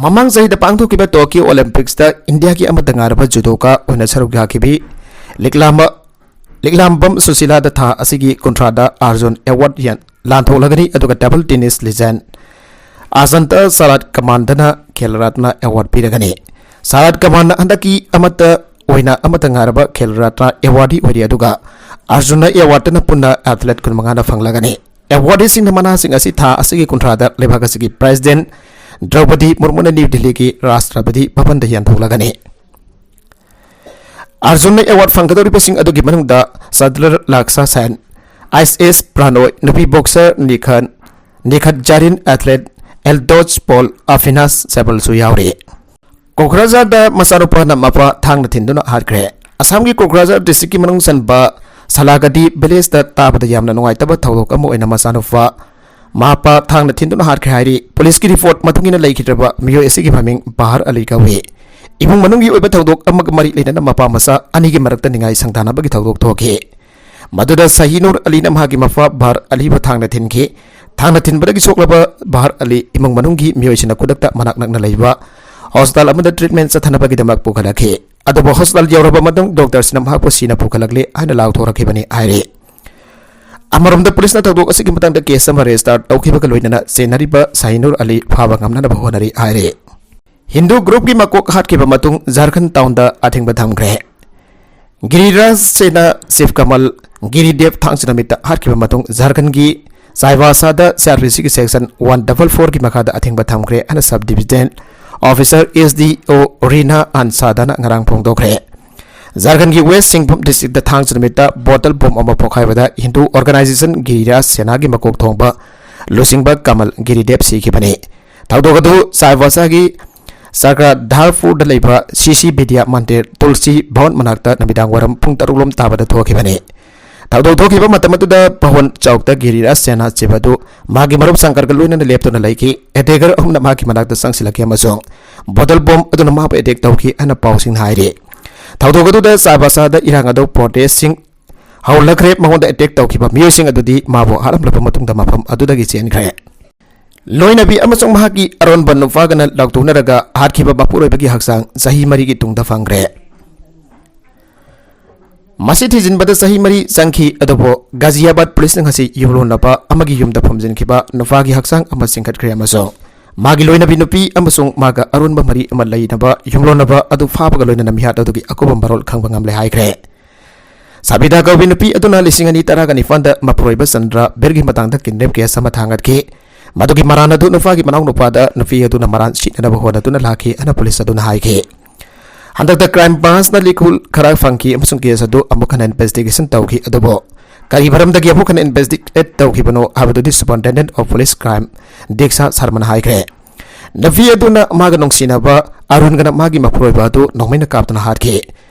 ꯃꯃꯥꯡ ꯆꯍꯤꯗ ꯄꯥꯡꯊꯣꯛꯈꯤꯕ ꯇꯣꯀꯤꯌꯣ ꯑꯣꯂꯤꯝꯄꯤꯛꯁꯇ ꯏꯟꯗꯤꯌꯥꯒꯤ ꯑꯃꯠꯇ ꯉꯥꯏꯔꯕ ꯖꯨꯗꯣꯀꯥ ꯑꯣꯏꯅ ꯁꯔꯨꯛ ꯌꯥꯈꯤꯕꯤ ꯂꯤꯛꯂꯥꯝꯕ, ꯂꯤꯛꯂꯥꯝꯕꯝ ꯁꯨꯁꯤꯂꯥꯗ ꯊꯥ ꯑꯁꯤꯒꯤ ꯀꯨꯟꯊ꯭ꯔꯥꯗ ꯑꯥꯔꯖꯨꯟ ꯑꯦꯋꯥꯔꯗ ꯌꯦꯟ-, ꯂꯥꯟꯊꯣꯛꯂꯒꯅꯤ, ꯑꯗꯨꯒ table tennis legend Achanta Sharath ꯀꯃꯥꯟꯗꯅ ꯈꯦꯜ ꯔꯠꯅ ꯑꯦꯋꯥꯔꯗ ꯄꯤꯔꯒꯅꯤ꯫ ꯁꯔꯥꯠ ꯀꯃꯥꯟꯅ ꯍꯟꯗꯛꯀꯤ ꯑꯃꯠꯇ ꯑꯣꯏꯅ ꯑꯃꯠꯇ ꯉꯥꯏꯔꯕ ꯈꯦꯜ ꯔꯠꯅ ꯑꯦꯋꯥꯔꯗꯤ ꯑꯣꯏꯔꯤ, ꯑꯗꯨꯒ ꯑꯥꯔꯖꯨꯟꯅ ꯑꯦꯋꯥꯔꯗꯅ ꯄꯨꯟꯅ ꯑꯦꯊꯂꯦꯠ ꯀꯨꯟꯃꯉꯥꯅ ꯐꯪꯂꯒꯅꯤ꯫ ꯑꯦꯋꯥꯔꯗꯤꯁꯤꯡꯅ ꯃꯅꯥꯁꯤꯡ ꯑꯁꯤ ꯊꯥ ꯑꯁꯤꯒꯤ ꯀꯨꯟꯊ꯭ꯔꯥꯗ ꯂꯩꯕꯥꯛ ꯑꯁꯤꯒꯤ ꯄ꯭ꯔꯦꯁꯤꯗꯦꯟꯠ ꯗ꯭ꯔꯧꯄꯗꯤ ꯃꯨꯔꯃꯨꯅ ꯅ꯭ꯌꯨ ꯗꯤꯜꯂꯤꯒꯤ ꯔꯥꯁꯇ꯭ꯔꯄꯇꯤ ꯚꯕꯟꯗ ꯌꯦꯟꯊꯣꯛꯂꯒꯅꯤ꯫ ꯑꯥꯔꯖꯨꯟꯅ ꯑꯦꯋꯥꯔꯗ ꯐꯪꯒꯗꯧꯔꯤꯕꯁꯤꯡ ꯑꯗꯨꯒꯤ ꯃꯅꯨꯡꯗ ꯁꯗꯂꯔ ꯂꯥꯛꯁꯥ ꯁꯦꯟ, ꯑꯥꯏ ꯑꯦꯁ ꯄ꯭ꯔꯥꯅꯣꯏ, ꯅꯨꯄꯤ ꯕꯣꯛꯁꯔ ꯅꯤꯈꯟ, ꯅꯤꯈꯠ ꯖꯥꯔꯤꯟ, ꯑꯦꯊꯂꯦꯠ ꯑꯦꯜꯗꯣꯖ ꯄꯣꯜ, ꯑꯐꯤꯅꯥꯁ ꯁꯦꯕꯜꯁꯨ ꯌꯥꯎꯔꯤ꯫ ꯀꯣꯀ꯭ꯔꯥꯖꯥꯔꯗ ꯃꯆꯥꯅꯨꯄꯥꯅ ꯃꯄꯥ ꯊꯥꯡꯅ ꯊꯤꯟꯗꯨꯅ ꯍꯥꯠꯈ꯭ꯔꯦ꯫ ꯑꯁꯥꯝꯒꯤ ꯀꯣꯀ꯭ꯔꯥꯖꯥꯔ ꯗꯤꯁꯇ꯭ꯔꯤꯛꯀꯤ ꯃꯅꯨꯡ ꯆꯟꯕ ꯁꯂꯥꯒꯗꯤ ꯚꯤꯂꯦꯖꯇ ꯇꯥꯕꯗ ꯌꯥꯝꯅ ꯅꯨꯡꯉꯥꯏꯇꯕ ꯊꯧꯗꯣꯛ ꯑꯃ ꯑꯣꯏꯅ ꯃꯆꯥꯅꯨꯄꯥ ꯃꯄꯥ ꯊꯥꯡꯅ ꯊꯤꯟꯗꯨꯅ ꯍꯥꯠꯈ꯭ꯔꯦ ꯍꯥꯏꯔꯤ꯫ ꯄꯨꯂꯤꯁꯀꯤ ꯔꯤꯄꯣꯔꯠ ꯃꯇꯨꯡ ꯏꯟꯅ ꯂꯩꯈꯤꯗ꯭ꯔꯕ ꯃꯤꯑꯣꯏ ꯑꯁꯤꯒꯤ ꯃꯃꯤꯡ ꯕꯍꯔ ꯑꯂꯤ ꯀꯧꯏ꯫ ꯏꯃꯨꯡ ꯃꯅꯨꯡꯒꯤ ꯑꯣꯏꯕ ꯊꯧꯗꯣꯛ ꯑꯃꯒ ꯃꯔꯤ ꯂꯩꯅꯅ ꯃꯄꯥ ꯃꯆꯥ ꯑꯅꯤꯒꯤ ꯃꯔꯛꯇ ꯅꯤꯡꯉꯥꯏ ꯁꯪꯗꯥꯅꯕꯒꯤ ꯊꯧꯗꯣꯛ ꯊꯣꯛꯈꯤ꯫ ꯃꯗꯨꯗ ꯁꯍꯤꯅꯨꯔ ꯑꯂꯤꯅ ꯃꯍꯥꯛꯀꯤ ꯃꯄꯥ ꯕꯍꯔ ꯑꯂꯤꯕꯨ ꯊꯥꯡꯅ ꯊꯤꯟꯈꯤ꯫ ꯊꯥꯡꯅ ꯊꯤꯟꯕꯗꯒꯤ ꯁꯣꯛꯂꯕ ꯕꯍꯔ ꯑꯂꯤ ꯏꯃꯨꯡ ꯃꯅꯨꯡꯒꯤ ꯃꯤꯑꯣꯏꯁꯤꯡꯅ ꯈꯨꯗꯛꯇ ꯃꯅꯥꯛ ꯅꯛꯅ ꯂꯩꯕ ꯍꯣꯁꯄꯤꯇꯥꯜ ꯑꯃꯗ ꯇ꯭ꯔꯤꯠꯃꯦꯟ ꯆꯠꯊꯅꯕꯒꯤꯗꯃꯛ ꯄꯨꯈꯠꯂꯛꯈꯤ꯫ ꯑꯗꯨꯕꯨ ꯍꯣꯁꯄꯤꯇꯥꯜ ꯌꯧꯔꯕ ꯃꯇꯨꯡ ꯗꯣꯛꯇꯔꯁꯤꯡꯅ ꯃꯍꯥꯛꯄꯨ ꯁꯤꯅ ꯄꯨꯈꯠꯂꯛꯂꯦ ꯍꯥꯏꯅ ꯂꯥꯎꯊꯣꯔꯛꯈꯤꯕꯅꯤ ꯍꯥꯏꯔꯤ꯫ ꯑꯃꯔꯣꯝꯗ ꯄꯨꯂꯤꯁꯅ ꯊꯧꯗꯣꯛ ꯑꯁꯤꯒꯤ ꯃꯇꯥꯡꯗ ꯀꯦꯁ ꯑꯃ ꯔꯦꯖꯤꯁꯇꯥꯔ ꯇꯧꯈꯤꯕꯒ ꯂꯣꯏꯅꯅ ꯆꯦꯟꯅꯔꯤꯕ ꯁꯍꯤꯅꯨꯔ ꯑꯂꯤ ꯐꯥꯕ ꯉꯝꯅꯅꯕ ꯍꯣꯠꯅꯔꯤ ꯍꯥꯏꯔꯤ꯫ ꯍꯤꯟꯗꯨ ꯒ꯭ꯔꯨꯞꯀꯤ ꯃꯀꯣꯛ ꯍꯥꯠꯈꯤꯕ ꯃꯇꯨꯡ ꯖꯥꯔꯈꯟ ꯇꯥꯎꯟꯗ ꯑꯊꯤꯡꯕ ꯊꯝꯈ꯭ꯔꯦ꯫ ꯒꯤꯔꯤꯔꯥꯖ ꯁꯦꯅꯥ ꯁꯤꯕ ꯀꯃꯜ ꯒꯤꯔꯤꯗꯦꯕ ꯊꯥꯡꯖ ꯅꯨꯃꯤꯠꯇ ꯍꯥꯠꯈꯤꯕ ꯃꯇꯨꯡ ꯖꯥꯔꯈꯟꯒꯤ ꯆꯥꯏꯕꯥꯁꯥꯗ ꯁꯤꯑꯥꯔꯄꯤꯁꯤꯒꯤ ꯁꯦꯛꯁꯟ ꯋꯥꯟ ꯗꯕꯜ ꯐꯣꯔꯒꯤ ꯃꯈꯥꯗ ꯑꯊꯤꯡꯕ ꯊꯝꯈ꯭ꯔꯦ ꯍꯥꯏꯅ ꯁꯕ ꯗꯤꯕꯤꯖꯅꯦꯜ ꯑꯣꯐꯤꯁꯥꯔ ꯑꯦꯁ ꯗꯤ ꯑꯣ ꯔꯤꯅꯥ ꯑꯟꯁꯥꯗꯥꯅ ꯉꯔꯥꯡ ꯐꯣꯡꯗꯣꯛꯈ꯭ꯔꯦ꯫ ꯖꯥꯔꯈꯟꯒꯤ ꯋꯦꯁ ꯁꯤꯡꯚꯨꯝ ꯗꯤꯁꯇ꯭ꯔꯤꯛꯇ ꯊꯥꯡꯖ ꯅꯨꯃꯤꯠꯇ ꯕꯣꯇꯜ ꯕꯣꯝ ꯑꯃ ꯄꯣꯈꯥꯏꯕꯗ ꯍꯤꯟꯗꯨ ꯑꯣꯔꯒꯅꯥꯏꯖꯦꯁꯟ ꯒꯤꯔꯤꯔꯥꯖ ꯁꯦꯅꯥꯒꯤ ꯃꯀꯣꯛ ꯊꯣꯡꯕ ꯂꯨꯆꯤꯡꯕ ꯀꯃꯜ ꯒꯤꯔꯤꯗꯦꯕ ꯁꯤꯈꯤꯕꯅꯤ꯫ ꯊꯧꯗꯣꯛ ꯑꯗꯨ ꯆꯥꯏꯕꯥꯁꯥꯒꯤ ꯆꯀ꯭ꯔꯙꯥꯔꯄꯨꯔꯗ ꯂꯩꯕ ꯁꯤ ꯁꯤ ꯕꯤꯗ꯭ꯌꯥ ꯃꯟꯗꯤꯔ ꯇꯨꯜꯁꯤ ꯚꯋꯟ ꯃꯅꯥꯛꯇ ꯅꯨꯃꯤꯗꯥꯡ ꯋꯥꯏꯔꯝ ꯄꯨꯡ ꯇꯔꯨꯛ ꯂꯣꯝ ꯇꯥꯕꯗ ꯊꯣꯛꯈꯤꯕꯅꯤ꯫ ꯊꯧꯗꯣꯛ ꯊꯣꯛꯈꯤꯕ ꯃꯇꯝ ꯑꯗꯨꯗ ꯚꯋꯟ ꯆꯧꯛꯇ ꯒꯤꯔꯤꯔꯥꯖ ꯁꯦꯅꯥ ꯁꯤꯕ ꯑꯗꯨ ꯃꯥꯒꯤ ꯃꯔꯨꯞ ꯁꯪꯀꯔꯒ ꯂꯣꯏꯅꯅ ꯂꯦꯞꯇꯨꯅ ꯂꯩꯈꯤ꯫ ꯑꯦꯇꯦꯀꯔ ꯑꯍꯨꯝꯅ ꯃꯍꯥꯛꯀꯤ ꯃꯅꯥꯛꯇ ꯆꯪꯁꯤꯜꯂꯛꯈꯤ ꯑꯃꯁꯨꯡ ꯕꯣꯇꯜ ꯕꯣꯝ ꯑꯗꯨꯅ ꯃꯍꯥꯛꯄꯨ ꯑꯦꯇꯦꯛ ꯇꯧꯈꯤ ꯍꯥꯏꯅ ꯄꯥꯎꯁꯤꯡꯅ ꯍꯥꯏꯔꯤ꯫ ꯊꯧꯗꯣꯛ ꯑꯗꯨꯗ ꯆꯥꯏꯕꯥꯁꯥꯗ ꯏꯔꯥꯡ ꯑꯗꯨ ꯄ꯭ꯔꯣꯇꯦꯁꯁꯤꯡ ꯍꯧꯔꯛꯈ꯭ꯔꯦ꯫ ꯃꯉꯣꯟꯗ ꯑꯦꯇꯦꯛ ꯇꯧꯈꯤꯕ ꯃꯤꯑꯣꯏꯁꯤꯡ ꯑꯗꯨꯗꯤ ꯃꯥꯕꯨ ꯍꯥꯠꯂꯝꯂꯕ ꯃꯇꯨꯡꯗ ꯃꯐꯝ ꯑꯗꯨꯗꯒꯤ ꯆꯦꯟꯈ꯭ꯔꯦ꯫ ꯂꯣꯏꯅꯕꯤ ꯑꯃꯁꯨꯡ ꯃꯍꯥꯛꯀꯤ ꯑꯔꯣꯟꯕ ꯅꯨꯄꯥꯒꯅ ꯂꯥꯎꯊꯣꯛꯅꯔꯒ ꯍꯥꯠꯈꯤꯕ ꯃꯄꯨꯔꯣꯏꯕꯒꯤ ꯍꯛꯆꯥꯡ ꯆꯍꯤ ꯃꯔꯤꯒꯤ ꯇꯨꯡꯗ ꯐꯪꯈ꯭ꯔꯦ꯫ ꯃꯁꯤ ꯊꯤꯖꯤꯟꯕꯗ ꯆꯍꯤ ꯃꯔꯤ ꯆꯪꯈꯤ, ꯑꯗꯨꯕꯨ ꯒꯥꯖꯤꯌꯥꯕꯥꯗ ꯄꯨꯂꯤꯁꯅ ꯉꯁꯤ ꯌꯨꯝꯂꯣꯟꯅꯕ ꯑꯃꯒꯤ ꯌꯨꯝꯗ ꯐꯨꯝꯖꯤꯟꯈꯤꯕ ꯅꯨꯄꯥꯒꯤ ꯍꯛꯆꯥꯡ ꯑꯃ ꯆꯤꯡꯈꯠꯈ꯭ꯔꯦ ꯑꯃꯁꯨꯡ ꯃꯥꯒꯤ ꯂꯣꯏꯅꯕꯤ ꯅꯨꯄꯤ ꯑꯃꯁꯨꯡ ꯃꯥꯒ ꯑꯔꯣꯟꯕ ꯃꯔꯤ ꯑꯃ ꯂꯩꯅꯕ ꯌꯨꯝꯂꯣꯟꯅꯕ ꯑꯗꯨ ꯐꯥꯕꯒ ꯂꯣꯏꯅꯅ ꯃꯤꯍꯥꯠ ꯑꯗꯨꯒꯤ ꯑꯀꯨꯞꯄ ꯃꯔꯣꯜ ꯈꯪꯕ ꯉꯝꯂꯦ ꯍꯥꯏꯈ꯭ꯔꯦ꯫ ꯁꯥꯕꯤꯗꯥ ꯀꯧꯕꯤ ꯅꯨꯄꯤ ꯑꯗꯨꯅ ꯂꯤꯁꯤꯡ ꯑꯅꯤ ꯇꯔꯥꯒ ꯅꯤꯄꯥꯟꯗ ꯃꯄꯨꯔꯣꯏꯕ ꯆꯟꯗ꯭ꯔ ꯕꯤꯔꯒꯤ ꯃꯇꯥꯡꯗ ꯀꯤꯗꯅꯦꯞ ꯀꯦꯁ ꯑꯃ ꯊꯥꯡꯒꯠꯈꯤ꯫ ꯃꯗꯨꯒꯤ ꯃꯔꯥꯜ ꯑꯗꯨ ꯅꯨꯄꯥꯒꯤ ꯃꯅꯥꯎꯅꯨꯄꯥꯗ ꯅꯨꯄꯤ ꯑꯗꯨꯅ ꯃꯔꯥꯜ ꯁꯤꯠꯅꯅꯕ ꯍꯣꯠꯅꯗꯨꯅ ꯂꯥꯛꯈꯤ ꯍꯥꯏꯅ ꯄꯨꯂꯤꯁ ꯑꯗꯨꯅ ꯍꯥꯏꯈꯤ꯫ ꯍꯟꯗꯛꯇ ꯀ꯭ꯔꯥꯏꯝ ꯕ꯭ꯔꯥꯟꯁꯅ ꯂꯤꯈꯨꯜ ꯈꯔ ꯐꯪꯈꯤ ꯑꯃꯁꯨꯡ ꯀꯦꯁ ꯑꯗꯨ ꯑꯃꯨꯛ ꯍꯟꯅ ꯏꯟꯚꯦꯁꯇꯤꯒꯦꯁꯟ ꯇꯧꯈꯤ, ꯑꯗꯨꯕꯨ ꯀꯔꯤ ꯃꯔꯝꯗꯒꯤ ꯑꯃꯨꯛ ꯍꯟꯅ ꯏꯟꯚꯦꯁꯇꯤꯒꯦꯠ ꯇꯧꯈꯤꯕꯅꯣ ꯍꯥꯏꯕꯗꯨꯗꯤ ꯁꯨꯄꯔꯤꯟꯇꯦꯟꯗꯦꯟꯠ ꯑꯣꯐ ꯄꯨꯂꯤꯁ ꯀ꯭ꯔꯥꯏꯝ ꯗꯤꯛꯁꯥ ꯁꯔꯃꯅ ꯍꯥꯏꯈ꯭ꯔꯦ꯫ ꯅꯨꯄꯤ ꯑꯗꯨꯅ ꯃꯥꯒ ꯅꯨꯡꯁꯤꯅꯕ ꯑꯔꯨꯟꯒꯅ ꯃꯥꯒꯤ ꯃꯄꯨꯔꯣꯏꯕ ꯑꯗꯨ ꯅꯣꯡꯃꯩꯅ ꯀꯥꯞꯇꯨꯅ ꯍꯥꯠꯈꯤ꯫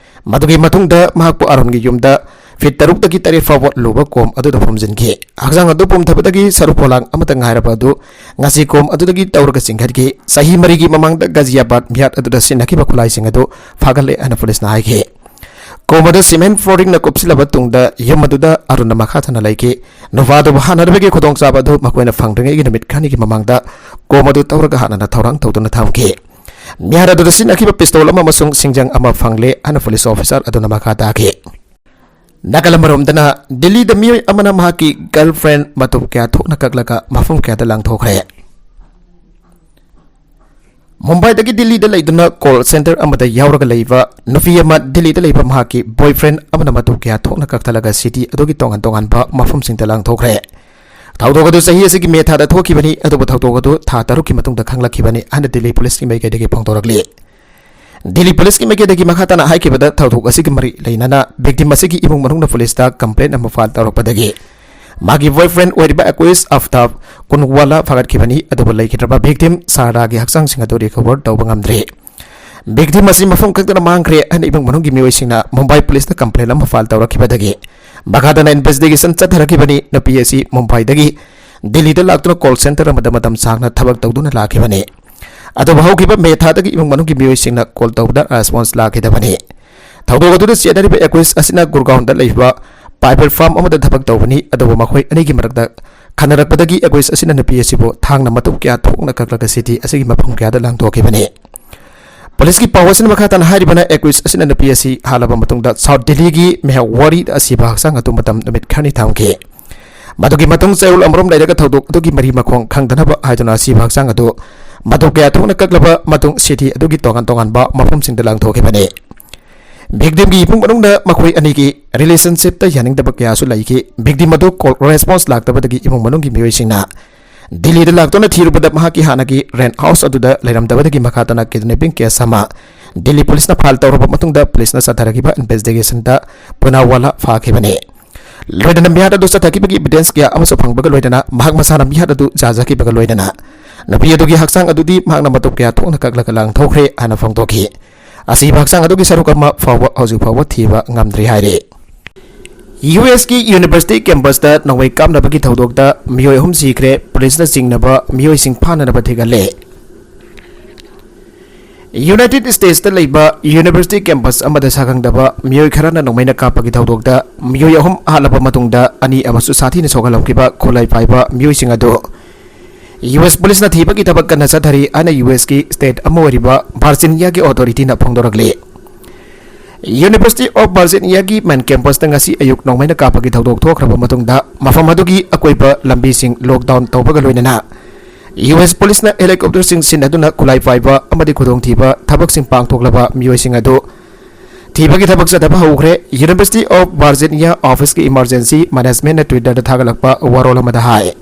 ꯃꯗꯨꯒꯤ ꯃꯇꯨꯡꯗ ꯃꯍꯥꯛꯄꯨ ꯑꯔꯨꯟꯒꯤ ꯌꯨꯝꯗ ꯐꯤꯠ ꯇꯔꯨꯛꯇꯒꯤ ꯇꯔꯦꯠ ꯐꯥꯎꯕ ꯂꯨꯕ ꯀꯣꯝ ꯑꯗꯨꯗ ꯐꯨꯝꯖꯤꯟꯈꯤ꯫ ꯍꯛꯆꯥꯡ ꯑꯗꯨ ꯄꯨꯝꯊꯕꯗꯒꯤ ꯁꯔꯨ ꯄꯣꯂꯥꯡ ꯑꯃꯠꯇ ꯉꯥꯏꯔꯕ ꯑꯗꯨ ꯉꯁꯤ ꯀꯣꯝ ꯑꯗꯨꯗꯒꯤ ꯇꯧꯔꯒ ꯆꯤꯡꯈꯠꯈꯤ꯫ ꯆꯍꯤ ꯃꯔꯤꯒꯤ ꯃꯃꯥꯡꯗ ꯒꯥꯖꯤꯌꯥꯕꯥꯗ ꯃꯤꯌꯥꯠ ꯑꯗꯨꯗ ꯁꯤꯖꯤꯟꯅꯈꯤꯕ ꯈꯨꯠꯂꯥꯏꯁꯤꯡ ꯑꯗꯨ ꯐꯥꯒꯠꯂꯦ ꯍꯥꯏꯅ ꯄꯨꯂꯤꯁꯅ ꯍꯥꯏꯈꯤ꯫ ꯀꯣꯝ ꯑꯗꯨ ꯁꯤꯃꯦꯟ ꯐ꯭ꯂꯣꯔꯤꯡꯅ ꯀꯨꯞꯁꯤꯜꯂꯕ ꯇꯨꯡꯗ ꯌꯨꯝ ꯑꯗꯨꯗ ꯑꯔꯨꯟꯅ ꯃꯈꯥ ꯇꯥꯅ ꯂꯩꯈꯤ꯫ ꯅꯨꯄꯥ ꯑꯗꯨꯕꯨ ꯍꯥꯠꯅꯅꯕꯒꯤ ꯈꯨꯗꯣꯡꯆꯥꯕ ꯑꯗꯨ ꯃꯈꯣꯏꯅ ꯐꯪꯗ꯭ꯔꯤꯉꯩꯒꯤ ꯅꯨꯃꯤꯠ ꯈꯔꯅꯤꯒꯤ ꯃꯃꯥꯡꯗ ꯀꯣꯝ ꯑꯗꯨ ꯇꯧꯔꯒ ꯍꯥꯠꯅꯅ ꯊꯧꯔꯥꯡ ꯇꯧꯗꯨꯅ ꯊꯝꯈꯤ꯫ ꯃꯤꯍꯥꯠ ꯑꯗꯨꯗ ꯁꯤꯖꯤꯟꯅꯈꯤꯕ ꯄꯤꯁꯇꯣꯜ ꯑꯃ ꯑꯃꯁꯨꯡ ꯁꯤꯡꯖꯪ ꯑꯃ ꯐꯪꯂꯦ ꯍꯥꯏꯅ ꯄꯨꯂꯤꯁ ꯑꯣꯐꯤꯁꯥꯔ ꯑꯗꯨꯅ ꯃꯈꯥ ꯇꯥꯈꯤ꯫ ꯅꯥꯀꯜ ꯑꯃꯔꯣꯝꯗꯅ, ꯗꯤꯜꯂꯤꯗ ꯃꯤꯑꯣꯏ ꯑꯃꯅ ꯃꯍꯥꯛꯀꯤ ꯒꯔꯜꯐ꯭ꯔꯦꯟ ꯃꯇꯨ ꯀꯌꯥ ꯊꯣꯛꯅ ꯀꯛꯂꯒ ꯃꯐꯝ ꯀꯌꯥꯗ ꯂꯥꯡꯊꯣꯛꯈ꯭ꯔꯦ꯫ ꯃꯨꯝꯕꯥꯏꯗꯒꯤ ꯗꯤꯜꯂꯤꯗ ꯂꯩꯗꯨꯅ ꯀꯣꯜ ꯁꯦꯟꯇꯔ ꯑꯃꯗ ꯌꯥꯎꯔꯒ ꯂꯩꯕ ꯅꯨꯄꯤ ꯑꯃ ꯗꯤꯜꯂꯤꯗ ꯂꯩꯕ ꯃꯍꯥꯛꯀꯤ ꯕꯣꯏꯐ꯭ꯔꯦꯟ ꯑꯃꯅ ꯃꯇꯨ ꯀꯌꯥ ꯊꯣꯛꯅ ꯀꯛꯊꯠꯂꯒ ꯁꯤꯇꯤ ꯑꯗꯨꯒꯤ ꯇꯣꯉꯥꯟ ꯇꯣꯉꯥꯟꯕ ꯃꯐꯝꯁꯤꯡꯗ ꯂꯥꯡꯊꯣꯛꯈ꯭ꯔꯦ꯫ ꯊꯧꯗꯣꯛ ꯑꯗꯨ ꯆꯍꯤ ꯑꯁꯤꯒꯤ ꯃꯦ ꯊꯥꯗ ꯊꯣꯛꯈꯤꯕꯅꯤ, ꯑꯗꯨꯕꯨ ꯊꯧꯗꯣꯛ ꯑꯗꯨ ꯊꯥ ꯇꯔꯨꯛꯀꯤ ꯃꯇꯨꯡꯗ ꯈꯪꯂꯛꯈꯤꯕꯅꯤ ꯍꯥꯏꯅ ꯗꯤꯜꯂꯤ ꯄꯨꯂꯤꯁꯀꯤ ꯃꯥꯏꯀꯩꯗꯒꯤ ꯐꯣꯡꯗꯣꯔꯛꯂꯤ꯫ ꯗꯤꯜꯂꯤ ꯄꯨꯂꯤꯁꯀꯤ ꯃꯥꯏꯀꯩꯗꯒꯤ ꯃꯈꯥ ꯇꯥꯅ ꯍꯥꯏꯈꯤꯕꯗ, ꯊꯧꯗꯣꯛ ꯑꯁꯤꯒꯤ ꯃꯔꯤ ꯂꯩꯅꯅ ꯚꯤꯛꯇꯤꯝ ꯑꯁꯤꯒꯤ ꯏꯃꯨꯡ ꯃꯅꯨꯡꯅ ꯄꯨꯂꯤꯁꯇ ꯀꯝꯄ꯭ꯂꯦꯟ ꯑꯃ ꯐꯥꯏꯜ ꯇꯧꯔꯛꯄꯗꯒꯤ ꯃꯥꯒꯤ ꯕꯣꯏꯐ꯭ꯔꯦꯟ ꯑꯣꯏꯔꯤꯕ ꯑꯦꯀꯨꯏꯁ ꯑꯐꯇꯥꯕ ꯀꯨꯟꯋꯥꯂꯥ ꯐꯥꯒꯠꯈꯤꯕꯅꯤ, ꯑꯗꯨꯕꯨ ꯂꯩꯈꯤꯗ꯭ꯔꯕ ꯚꯤꯛꯇꯤꯝ ꯁꯥꯔꯗꯥꯒꯤ ꯍꯛꯆꯥꯡꯁꯤꯡ ꯑꯗꯨ ꯔꯤꯀꯣꯚꯔ ꯇꯧꯕ ꯉꯝꯗ꯭ꯔꯤ꯫ ꯚꯤꯛꯇꯤꯝ ꯑꯁꯤ ꯃꯐꯝ ꯈꯛꯇꯗ ꯃꯥꯡꯈ꯭ꯔꯦ ꯍꯥꯏꯅ ꯏꯃꯨꯡ ꯃꯅꯨꯡꯒꯤ ꯃꯤꯑꯣꯏꯁꯤꯡꯅ ꯃꯨꯝꯕꯥꯏ ꯄꯨꯂꯤꯁꯇ ꯀꯝꯄ꯭ꯂꯦꯟ ꯑꯃ ꯐꯥꯏꯜ ꯇꯧꯔꯛꯈꯤꯕꯗꯒꯤ ꯃꯈꯥ ꯇꯥꯅ ꯏꯟꯚꯦꯁꯇꯤꯒꯦꯁꯟ ꯆꯠꯊꯔꯛꯈꯤꯕꯅꯤ꯫ ꯅꯨꯄꯤ ꯑꯁꯤ ꯃꯨꯝꯕꯥꯏꯗꯒꯤ ꯗꯤꯜꯂꯤꯗ ꯂꯥꯛꯇꯨꯅ ꯀꯣꯜ ꯁꯦꯟꯇꯔ ꯑꯃꯗ ꯃꯇꯝ ꯁꯥꯡꯅ ꯊꯕꯛ ꯇꯧꯗꯨꯅ ꯂꯥꯛꯈꯤꯕꯅꯤ꯫ ꯑꯗꯨꯕꯨ ꯍꯧꯈꯤꯕ ꯃꯦ ꯊꯥꯗꯒꯤ ꯏꯃꯨꯡ ꯃꯅꯨꯡꯒꯤ ꯃꯤꯑꯣꯏꯁꯤꯡꯅ ꯀꯣꯜ ꯇꯧꯕꯗ ꯔꯦꯁꯄꯣꯟꯁ ꯂꯥꯛꯈꯤꯗꯕꯅꯤ꯫ ꯊꯧꯗꯣꯛ ꯑꯗꯨꯗ ꯆꯦꯟꯅꯔꯤꯕ ꯑꯦꯀꯨꯏꯁ ꯑꯁꯤꯅ ꯒꯨꯔꯒꯥꯎꯟꯗ ꯂꯩꯕ ꯄꯥꯏꯕꯔ ꯐꯥꯔꯝ ꯑꯃꯗ ꯊꯕꯛ ꯇꯧꯕꯅꯤ, ꯑꯗꯨꯕꯨ ꯃꯈꯣꯏ ꯑꯅꯤꯒꯤ ꯃꯔꯛꯇ ꯈꯟꯅꯔꯛꯄꯗꯒꯤ ꯑꯦꯀꯨꯏꯁ ꯑꯁꯤꯅ ꯅꯨꯄꯤ ꯑꯁꯤꯕꯨ ꯊꯥꯡꯅ ꯃꯇꯨ ꯀꯌꯥ ꯊꯣꯛꯅ ꯀꯛꯂꯒ ꯁꯤꯇꯤ ꯑꯁꯤꯒꯤ ꯃꯐꯝ ꯀꯌꯥꯗ ꯂꯥꯡꯊꯣꯛꯈꯤꯕꯅꯤ꯫ ꯄꯨꯂꯤꯁꯀꯤ ꯄꯥꯎ ꯑꯁꯤꯅ ꯃꯈꯥ ꯇꯥꯅ ꯍꯥꯏꯔꯤꯕꯅ, ꯑꯦꯀ꯭ꯌꯨꯁ ꯑꯁꯤꯅ ꯅꯨꯄꯤ ꯑꯁꯤ ꯍꯥꯠꯂꯕ ꯃꯇꯨꯡꯗ ꯁꯥꯎꯠ ꯗꯤꯜꯂꯤꯒꯤ ꯃꯦꯍꯋꯥꯔꯤꯗ ꯑꯁꯤꯕ ꯍꯛꯆꯥꯡ ꯑꯗꯨ ꯃꯇꯝ ꯅꯨꯃꯤꯠ ꯈꯔꯅꯤ ꯊꯝꯈꯤ꯫ ꯃꯗꯨꯒꯤ ꯃꯇꯨꯡ ꯆꯌꯣꯜ ꯑꯃꯔꯣꯝ ꯂꯩꯔꯒ ꯊꯧꯗꯣꯛ ꯑꯗꯨꯒꯤ ꯃꯔꯤ ꯃꯈꯣꯡ ꯈꯪꯗꯅꯕ ꯍꯥꯏꯗꯨꯅ ꯑꯁꯤꯕ ꯍꯛꯆꯥꯡ ꯑꯗꯨ ꯃꯇꯧ ꯀꯌꯥ ꯊꯣꯛꯅ ꯀꯛꯂꯕ ꯃꯇꯨꯡ ꯁꯤꯇꯤ ꯑꯗꯨꯒꯤ ꯇꯣꯉꯥꯟ ꯇꯣꯉꯥꯟꯕ ꯃꯐꯝꯁꯤꯡꯗ ꯂꯪꯊꯣꯛꯈꯤꯕꯅꯤ꯫ ꯚꯤꯛꯇꯤꯝꯒꯤ ꯏꯃꯨꯡ ꯃꯅꯨꯡꯅ ꯃꯈꯣꯏ ꯑꯅꯤꯒꯤ ꯔꯤꯂꯦꯁꯟꯁꯤꯞꯇ ꯌꯥꯅꯤꯡꯗꯕ ꯀꯌꯥꯁꯨ ꯂꯩꯈꯤ꯫ ꯚꯤꯛꯇꯤꯝ ꯑꯗꯨ ꯀꯣꯜ ꯔꯦꯁꯄꯣꯟꯁ ꯂꯥꯛꯇꯕꯗꯒꯤ ꯏꯃꯨꯡ ꯃꯅꯨꯡꯒꯤ ꯃꯤꯑꯣꯏꯁꯤꯡꯅ ꯗꯤꯜꯂꯤꯗ ꯂꯥꯛꯇꯨꯅ ꯊꯤꯔꯨꯕꯗ ꯃꯍꯥꯛꯀꯤ ꯍꯥꯟꯅꯒꯤ ꯔꯦꯟꯠ ꯍꯥꯎꯁ ꯑꯗꯨꯗ ꯂꯩꯔꯝꯗꯕꯗꯒꯤ ꯃꯈꯥ ꯇꯥꯅ ꯀꯤꯗꯅꯦꯄꯤꯡ ꯀꯦꯁ ꯑꯃ ꯗꯤꯜꯂꯤ ꯄꯨꯂꯤꯁꯅ ꯐꯥꯏꯜ ꯇꯧꯔꯕ ꯃꯇꯨꯡꯗ ꯄꯨꯂꯤꯁꯅ ꯆꯠꯊꯔꯛꯈꯤꯕ ꯏꯟꯚꯦꯁꯇꯤꯒꯦꯁꯟꯗ ꯄꯨꯅꯥꯋꯥꯂꯥ ꯐꯥꯈꯤꯕꯅꯤ꯫ ꯂꯣꯏꯅꯅ ꯃꯤꯍꯥꯠ ꯑꯗꯨ ꯆꯠꯊꯈꯤꯕꯒꯤ ꯏꯚꯤꯗꯦꯟꯁ ꯀꯌꯥ ꯑꯃꯁꯨ ꯐꯪꯕꯒ ꯂꯣꯏꯅꯅ ꯃꯍꯥꯛ ꯃꯁꯥꯅ ꯃꯤꯍꯥꯠ ꯑꯗꯨ ꯌꯥꯖꯈꯤꯕꯒ ꯂꯣꯏꯅꯅ ꯅꯨꯄꯤ ꯑꯗꯨꯒꯤ ꯍꯛꯆꯥꯡ ꯑꯗꯨꯗꯤ ꯃꯍꯥꯛꯅ ꯃꯇꯧ ꯀꯌꯥ ꯊꯣꯛꯅ ꯀꯛꯂꯒ ꯂꯪꯊꯣꯛꯈ꯭ꯔꯦ ꯍꯥꯏꯅ ꯐꯣꯡꯗꯣꯛꯈꯤ꯫ ꯑꯁꯤꯕ ꯍꯛꯆꯥꯡ ꯑꯗꯨꯒꯤ ꯁꯔꯨꯛ ꯑꯃ ꯐꯥꯎꯕ ꯍꯧꯖꯤꯛ ꯐꯥꯎꯕ ꯊꯤꯕ ꯉꯝꯗ꯭ꯔꯤ ꯍꯥꯏꯔꯤ꯫ ꯌꯨ ꯑꯦꯁꯀꯤ ꯌꯨꯅꯤꯚꯔꯁꯤꯇꯤ ꯀꯦꯝꯄꯁꯇ ꯅꯣꯡꯃꯩ ꯀꯥꯞꯅꯕꯒꯤ ꯊꯧꯗꯣꯛꯇ ꯃꯤꯑꯣꯏ ꯑꯍꯨꯝ ꯁꯤꯈ꯭ꯔꯦ, ꯄꯨꯂꯤꯁꯅ ꯆꯤꯡꯅꯕ ꯃꯤꯑꯣꯏꯁꯤꯡ ꯐꯥꯅꯅꯕ ꯊꯤꯒꯠꯂꯦ꯫ ꯌꯨꯅꯥꯏꯇꯦꯗ ꯁ꯭ꯇꯦꯠꯁꯇ ꯂꯩꯕ ꯌꯨꯅꯤꯚꯔꯁꯤꯇꯤ ꯀꯦꯝꯄꯁ ꯑꯃꯗ ꯁꯥꯈꯪꯗꯕ ꯃꯤꯑꯣꯏ ꯈꯔꯅ ꯅꯣꯡꯃꯩꯅ ꯀꯥꯞꯄꯒꯤ ꯊꯧꯗꯣꯛꯇ ꯃꯤꯑꯣꯏ ꯑꯍꯨꯝ ꯍꯥꯠꯂꯕ ꯃꯇꯨꯡꯗ ꯑꯅꯤ ꯑꯃꯁꯨ ꯁꯥꯊꯤꯅ ꯁꯣꯛꯍꯜꯂꯝꯈꯤꯕ ꯈꯨꯠꯂꯥꯏ ꯄꯥꯏꯕ ꯃꯤꯑꯣꯏꯁꯤꯡ ꯑꯗꯨ ꯌꯨ ꯑꯦꯁ ꯄꯨꯂꯤꯁꯅ ꯊꯤꯕꯒꯤ ꯊꯕꯛ ꯀꯟꯅ ꯆꯠꯊꯔꯤ ꯍꯥꯏꯅ ꯌꯨ ꯑꯦꯁꯀꯤ ꯁ꯭ꯇꯦꯠ ꯑꯃ ꯑꯣꯏꯔꯤꯕ ꯚꯥꯔꯖꯤꯅꯤꯌꯥꯒꯤ ꯑꯣꯊꯣꯔꯤꯇꯤꯅ ꯐꯣꯡꯗꯣꯔꯛꯂꯤ꯫ ꯌꯨꯅꯤꯚꯔꯁꯤꯇꯤ ꯑꯣꯐ ꯚꯥꯔꯖꯤꯅꯤꯌꯥꯒꯤ ꯃꯦꯟ ꯀꯦꯝꯄꯁꯇ ꯉꯁꯤ ꯑꯌꯨꯛ ꯅꯣꯡꯃꯩꯅ ꯀꯥꯞꯄꯒꯤ ꯊꯧꯗꯣꯛ ꯊꯣꯛꯈ꯭ꯔꯕ ꯃꯇꯨꯡꯗ ꯃꯐꯝ ꯑꯗꯨꯒꯤ ꯑꯀꯣꯏꯕ ꯂꯝꯕꯤꯁꯤꯡ ꯂꯣꯛꯗꯥꯎꯟ ꯇꯧꯕꯒ ꯂꯣꯏꯅꯅ ꯌꯨ ꯑꯦꯁ ꯄꯨꯂꯤꯁꯅ ꯍꯦꯂꯤꯀꯣꯞꯇꯔꯁꯤꯡ ꯁꯤꯖꯤꯟꯅꯗꯨꯅ ꯈꯨꯠꯂꯥꯏ ꯄꯥꯏꯕ ꯑꯃꯗꯤ ꯈꯨꯗꯣꯡꯊꯤꯕ ꯊꯕꯛꯁꯤꯡ ꯄꯥꯡꯊꯣꯛꯂꯕ ꯃꯤꯑꯣꯏꯁꯤꯡ ꯑꯗꯨ ꯊꯤꯕꯒꯤ ꯊꯕꯛ ꯆꯠꯊꯕ ꯍꯧꯈ꯭ꯔꯦ꯫ ꯌꯨꯅꯤꯚꯔꯁꯤꯇꯤ ꯑꯣꯐ ꯚꯥꯔꯖꯤꯅꯤꯌꯥ ꯑꯣꯐꯤꯁꯀꯤ ꯏꯃꯥꯔꯖꯦꯟꯁꯤ ꯃꯦꯅꯦꯖꯃꯦꯟꯠꯅ ꯇ꯭ꯋꯤꯇꯔꯗ ꯊꯥꯒꯠꯂꯛꯄ ꯋꯥꯔꯣꯜ ꯑꯃꯗ ꯍꯥꯏ,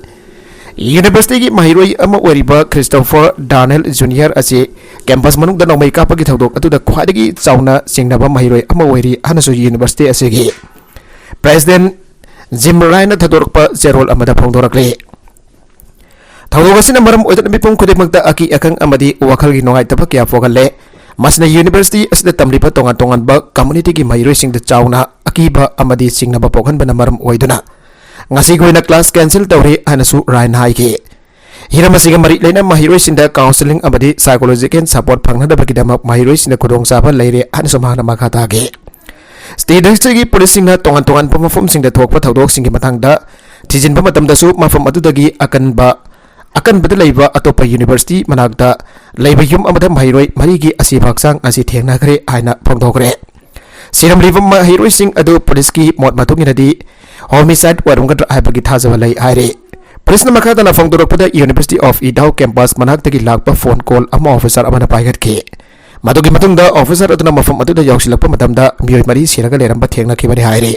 ꯌꯨꯅꯤꯚꯔꯁꯤꯇꯤꯒꯤ ꯃꯍꯩꯔꯣꯏ ꯑꯃ ꯑꯣꯏꯔꯤꯕ ꯈ꯭ꯔꯤꯁꯇꯣꯐꯔ ꯗꯥꯔꯅꯦꯜ ꯖꯨꯅꯤꯌꯔ ꯑꯁꯤ ꯀꯦꯝꯄꯁ ꯃꯅꯨꯡꯗ ꯅꯣꯡꯃꯩ ꯀꯥꯞꯄꯒꯤ ꯊꯧꯗꯣꯛ ꯑꯗꯨꯗ ꯈ꯭ꯋꯥꯏꯗꯒꯤ ꯆꯥꯎꯅ ꯆꯤꯡꯅꯕ ꯃꯍꯩꯔꯣꯏ ꯑꯃ ꯑꯣꯏꯔꯤ ꯍꯥꯏꯅꯁꯨ ꯌꯨꯅꯤꯚꯔꯁꯤꯇꯤ ꯑꯁꯤꯒꯤ ꯄ꯭ꯔꯦꯁꯤꯗꯦꯟꯠ ꯖꯤꯝ ꯔꯥꯏꯅ ꯊꯥꯗꯣꯔꯛꯄ ꯆꯦꯔꯣꯜ ꯑꯃꯗ ꯐꯣꯡꯗꯣꯔꯛꯂꯤ꯫ ꯊꯧꯗꯣꯛ ꯑꯁꯤꯅ ꯃꯔꯝ ꯑꯣꯏꯗꯨꯅ ꯃꯤꯄꯨꯝ ꯈꯨꯗꯤꯡꯃꯛꯇ ꯑꯀꯤ ꯑꯈꯪ ꯑꯃꯗꯤ ꯋꯥꯈꯜꯒꯤ ꯅꯨꯡꯉꯥꯏꯇꯕ ꯀꯌꯥ ꯄꯣꯛꯍꯜꯂꯦ꯫ ꯃꯁꯤꯅ ꯌꯨꯅꯤꯚꯔꯁꯤꯇꯤ ꯑꯁꯤꯗ ꯇꯝꯂꯤꯕ ꯇꯣꯉꯥꯟ ꯇꯣꯉꯥꯟꯕ ꯀꯝꯃ꯭ꯌꯨꯅꯤꯇꯤꯒꯤ ꯃꯍꯩꯔꯣꯏꯁꯤꯡꯗ ꯆꯥꯎꯅ ꯑꯀꯤꯕ ꯑꯃꯗꯤ ꯆꯤꯡꯅꯕ ꯄꯣꯛꯍꯟꯕꯅ ꯃꯔꯝ ꯑꯣꯏꯗꯨꯅ ꯉꯁꯤꯒꯤ ꯑꯣꯏꯅ ꯀ꯭ꯂꯥꯁ ꯀꯦꯟꯁꯦꯜ ꯇꯧꯔꯦ ꯍꯥꯏꯅꯁꯨ ꯔꯥꯏꯟ ꯍꯥꯏꯈꯤ꯫ ꯍꯤꯔꯝ ꯑꯁꯤꯒ ꯃꯔꯤ ꯂꯩꯅ ꯃꯍꯩꯔꯣꯏꯁꯤꯡꯗ ꯀꯥꯎꯟꯁꯤꯂꯤꯡ ꯑꯃꯗꯤ ꯁꯥꯏꯀꯣꯂꯣꯖꯤꯀꯦꯜ ꯁꯄꯣꯔꯠ ꯐꯪꯅꯗꯕꯒꯤꯗꯃꯛ ꯃꯍꯩꯔꯣꯏꯁꯤꯡꯗ ꯈꯨꯗꯣꯡꯆꯥꯕ ꯂꯩꯔꯦ ꯍꯥꯏꯅꯁꯨ ꯃꯍꯥꯛꯅ ꯃꯈꯥ ꯇꯥꯈꯤ꯫ ꯁ꯭ꯇꯦꯠ ꯑꯁꯤꯒꯤ ꯄꯨꯂꯤꯁꯁꯤꯡꯅ ꯇꯣꯉꯥꯟ ꯇꯣꯉꯥꯟꯕ ꯃꯐꯝꯁꯤꯡꯗ ꯊꯣꯛꯄ ꯊꯧꯗꯣꯛꯁꯤꯡꯒꯤ ꯃꯇꯥꯡꯗ ꯊꯤꯖꯤꯟꯕ ꯃꯇꯝꯗꯁꯨ ꯃꯐꯝ ꯑꯗꯨꯗꯒꯤ ꯑꯀꯟꯕ, ꯑꯀꯟꯕꯗ ꯂꯩꯕ ꯑꯇꯣꯞꯄ ꯌꯨꯅꯤꯚꯔꯁꯤꯇꯤ ꯃꯅꯥꯛꯇ ꯂꯩꯕ ꯌꯨꯝ ꯑꯃꯗ ꯃꯍꯩꯔꯣꯏ ꯃꯔꯤꯒꯤ ꯑꯁꯤꯕ ꯍꯛꯆꯥꯡ ꯑꯁꯤ ꯊꯦꯡꯅꯈ꯭ꯔꯦ ꯍꯥꯏꯅ ꯐꯣꯡꯗꯣꯛꯈ꯭ꯔꯦ꯫ ꯁꯤꯔꯝꯂꯤꯕ ꯃꯍꯩꯔꯣꯏꯁꯤꯡ ꯑꯗꯨ ꯄꯨꯂꯤꯁꯀꯤ ꯃꯣꯠ ꯃꯇꯨꯡ ꯏꯟꯅꯗꯤ ꯍꯣꯃꯤꯁꯥꯏꯗ ꯑꯣꯏꯔꯝꯒꯗ꯭ꯔꯥ ꯍꯥꯏꯕꯒꯤ ꯊꯥꯖꯕ ꯂꯩ ꯍꯥꯏꯔꯤ꯫ ꯄꯨꯂꯤꯁꯅ ꯃꯈꯥ ꯇꯥꯅ ꯐꯣꯡꯗꯣꯔꯛꯄꯗ ꯌꯨꯅꯤꯚꯔꯁꯤꯇꯤ ꯑꯣꯐ ꯏꯗꯥꯎ ꯀꯦꯝꯄꯁ ꯃꯅꯥꯛꯇꯒꯤ ꯂꯥꯛꯄ ꯐꯣꯟ ꯀꯣꯜ ꯑꯃ ꯑꯣꯐꯤꯁꯥꯔ ꯑꯃꯅ ꯄꯥꯏꯈꯠꯈꯤ꯫ ꯃꯗꯨꯒꯤ ꯃꯇꯨꯡꯗ ꯑꯣꯐꯤꯁꯥꯔ ꯑꯗꯨꯅ ꯃꯐꯝ ꯑꯗꯨꯗ ꯌꯧꯁꯤꯜꯂꯛꯄ ꯃꯇꯝꯗ ꯃꯤꯑꯣꯏ ꯃꯔꯤ ꯁꯤꯔꯒ ꯂꯩꯔꯝꯕ ꯊꯦꯡꯅꯈꯤꯕꯅꯤ ꯍꯥꯏꯔꯤ꯫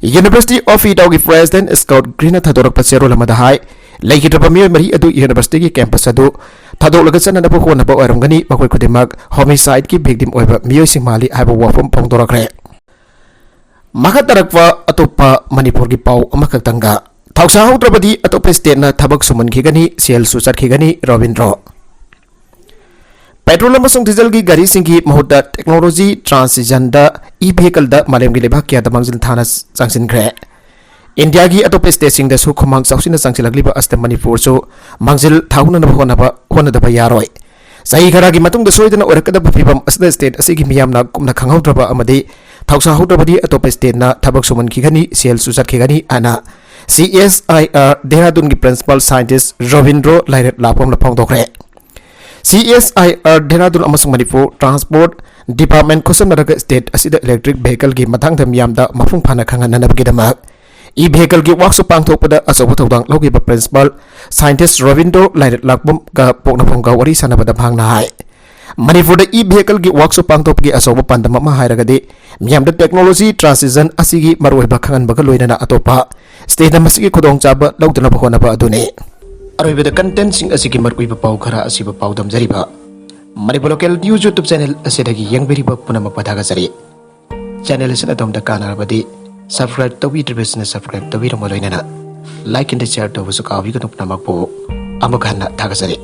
ꯌꯨꯅꯤꯚꯔꯁꯤꯇꯤ ꯑꯣꯐ ꯏꯗꯥꯎꯒꯤ ꯄ꯭ꯔꯦꯁꯤꯗꯦꯟꯠ ꯁ꯭ꯀꯣꯠ ꯒ꯭ꯔꯤꯟꯅ ꯊꯥꯗꯣꯔꯛꯄ ꯆꯦꯔꯣꯜ ꯑꯃꯗ ꯍꯥꯏ, ꯂꯩꯈꯤꯗ꯭ꯔꯕ ꯃꯤꯑꯣꯏ ꯃꯔꯤ ꯑꯗꯨ ꯌꯨꯅꯤꯚꯔꯁꯤꯇꯤꯒꯤ ꯀꯦꯝꯄꯁ ꯑꯗꯨ ꯊꯥꯗꯣꯛꯂꯒ ꯆꯠꯅꯅꯕ ꯍꯣꯠꯅꯕ ꯑꯣꯏꯔꯝꯒꯅꯤ, ꯃꯈꯣꯏ ꯈꯨꯗꯤꯡꯃꯛ ꯍꯣꯃꯤꯁꯥꯏꯗꯀꯤ ꯚꯤꯛꯇꯤꯝ ꯑꯣꯏꯕ ꯃꯤꯑꯣꯏꯁꯤꯡ ꯃꯥꯜꯂꯤ ꯍꯥꯏꯕ ꯋꯥꯐꯝ ꯐꯣꯡꯗꯣꯔꯛꯈ꯭ꯔꯦ꯫ ꯃꯈꯥ ꯇꯥꯔꯛꯄ ꯑꯇꯣꯞꯄ ꯃꯅꯤꯄꯨꯔꯒꯤ ꯄꯥꯎ ꯑꯃꯈꯛꯇꯪꯒ, ꯊꯧꯁꯥ ꯍꯧꯗ꯭ꯔꯕꯗꯤ ꯑꯇꯣꯞꯄ ꯁ꯭ꯇꯦꯠꯅ ꯊꯕꯛ ꯁꯨꯃꯟꯈꯤꯒꯅꯤ, ꯁꯦꯜꯁꯨ ꯆꯠꯈꯤꯒꯅꯤ, ꯔꯣꯕꯤꯟꯗ꯭ꯔꯣ꯫ ꯄꯦꯇ꯭ꯔꯣꯜ ꯑꯃꯁꯨꯡ ꯗꯤꯖꯜꯒꯤ ꯒꯥꯔꯤꯁꯤꯡꯒꯤ ꯃꯍꯨꯠꯇ ꯇꯦꯛꯅꯣꯂꯣꯖꯤ ꯇ꯭ꯔꯥꯟꯁꯤꯁꯟꯗ E-vehicle ꯗ ꯃꯥꯂꯦꯝꯒꯤ ꯂꯩꯕꯥꯛ ꯀꯌꯥꯗ ꯃꯥꯡꯖꯤꯜ ꯊꯥꯅ ꯆꯪꯁꯤꯟꯈ꯭ꯔꯦ꯫ ꯏꯟꯗꯤꯌꯥꯒꯤ ꯑꯇꯣꯞꯄ state ꯁꯤꯡꯗꯁꯨ ꯈꯨꯃꯥꯡ ꯆꯥꯎꯁꯤꯟꯅ ꯆꯪꯁꯤꯜꯂꯛꯂꯤꯕ ꯑꯁꯤꯗ ꯃꯅꯤꯄꯨꯔꯁꯨ ꯃꯥꯡꯖꯤꯜ ꯊꯥꯎꯅꯅꯕ ꯍꯣꯠꯅꯕ, ꯍꯣꯠꯅꯗꯕ ꯌꯥꯔꯣꯏ꯫ ꯆꯍꯤ ꯈꯔꯒꯤ ꯃꯇꯨꯡꯗ ꯁꯣꯏꯗꯅ ꯑꯣꯏꯔꯛꯀꯗꯕ ꯐꯤꯕꯝ ꯑꯁꯤꯗ state ꯑꯁꯤꯒꯤ ꯃꯤꯌꯥꯝꯅ ꯀꯨꯞꯅ ꯈꯪꯍꯧꯗ꯭ꯔꯕ ꯑꯃꯗꯤ ꯊꯧꯁꯥꯍꯧꯗ꯭ꯔꯕꯗꯤ ꯑꯇꯣꯞꯄ state ꯅ ꯊꯕꯛ ꯁꯨꯃꯟꯈꯤꯒꯅꯤ, ꯁꯦꯜꯁꯨ ꯆꯠꯈꯤꯒꯅꯤ ꯍꯥꯏꯅ C S I R ꯗꯦꯍꯔꯥꯗꯨꯟꯒꯤ principal scientist Robindro ꯂꯥꯏꯔꯦꯠ ꯂꯥꯛꯄꯝꯅ ꯐꯣꯡꯗꯣꯛꯈ꯭ꯔꯦ꯫ C S I R Dehradun ꯑꯃꯁꯨꯡ ꯃꯅꯤꯄꯨꯔ transport department ꯈꯨꯠꯁꯝꯅꯔꯒ state ꯑꯁꯤꯗ electric vehicle ꯒꯤ ꯃꯇꯥꯡꯗ ꯃꯤꯌꯥꯝꯗ ꯃꯄꯨꯡ ꯐꯥꯅ ꯈꯪꯍꯟꯅꯅꯕꯒꯤꯗꯃꯛ e-vehicle ꯒꯤ workshop ꯄꯥꯡꯊꯣꯛꯄꯗ ꯑꯆꯧꯕ ꯊꯧꯗꯥꯡ ꯂꯧꯈꯤꯕ principal scientist ꯔꯣꯕꯤꯟꯗ꯭ꯔꯣ ꯂꯥꯏꯔꯦꯠ ꯂꯥꯛꯄꯝꯒ ꯄꯣꯛꯅꯐꯝꯒ ꯋꯥꯔꯤ ꯁꯥꯟꯅꯕꯗ ꯃꯍꯥꯛꯅ ꯍꯥꯏ, ꯃꯅꯤꯄꯨꯔꯗ e-vehicle ꯒꯤ workshop ꯄꯥꯡꯊꯣꯛꯄꯒꯤ ꯑꯆꯧꯕ ꯄꯥꯟꯗꯝ ꯑꯃ ꯍꯥꯏꯔꯒꯗꯤ ꯃꯤꯌꯥꯝꯗ technology transition ꯑꯁꯤꯒꯤ ꯃꯔꯨꯑꯣꯏꯕ ꯈꯪꯍꯟꯕꯒ ꯂꯣꯏꯅꯅ ꯑꯇꯣꯞꯄ state ꯅ ꯃꯁꯤꯒꯤ ꯈꯨꯗꯣꯡꯆꯥꯕ ꯂꯧꯗꯅꯕ ꯍꯣꯠꯅꯕ ꯑꯗꯨꯅꯤ꯫ ꯑꯔꯣꯏꯕꯗ content ꯁꯤꯡ ꯑꯁꯤꯒꯤ ꯃꯔꯨꯑꯣꯏꯕ ꯄꯥꯎ ꯈꯔ ꯑꯁꯤꯕꯨ ꯄꯥꯎꯗꯝꯖꯔꯤꯕ Manipur Local News YouTube channel ꯑꯁꯤꯗꯒꯤ ꯌꯦꯡꯕꯤꯔꯤꯕ ꯄꯨꯝꯅꯃꯛꯄꯨ ꯊꯥꯒꯠꯆꯔꯤ꯫ Channel ꯑꯁꯤꯅ ꯑꯗꯣꯝꯗ ꯀꯥꯟꯅꯔꯕꯗꯤ subscribe ꯇꯧꯕꯤꯗ꯭ꯔꯤꯕꯁꯤꯡꯅ subscribe ꯇꯧꯕꯤꯔꯝꯕ ꯂꯣꯏꯅꯅ like and share ꯇꯧꯕꯁꯨ ꯀꯥꯎꯕꯤꯒꯅꯨ꯫ ꯄꯨꯝꯅꯃꯛꯄꯨ ꯑꯃꯨꯛ ꯍꯟꯅ ꯊꯥꯒꯠꯆꯔꯤ꯫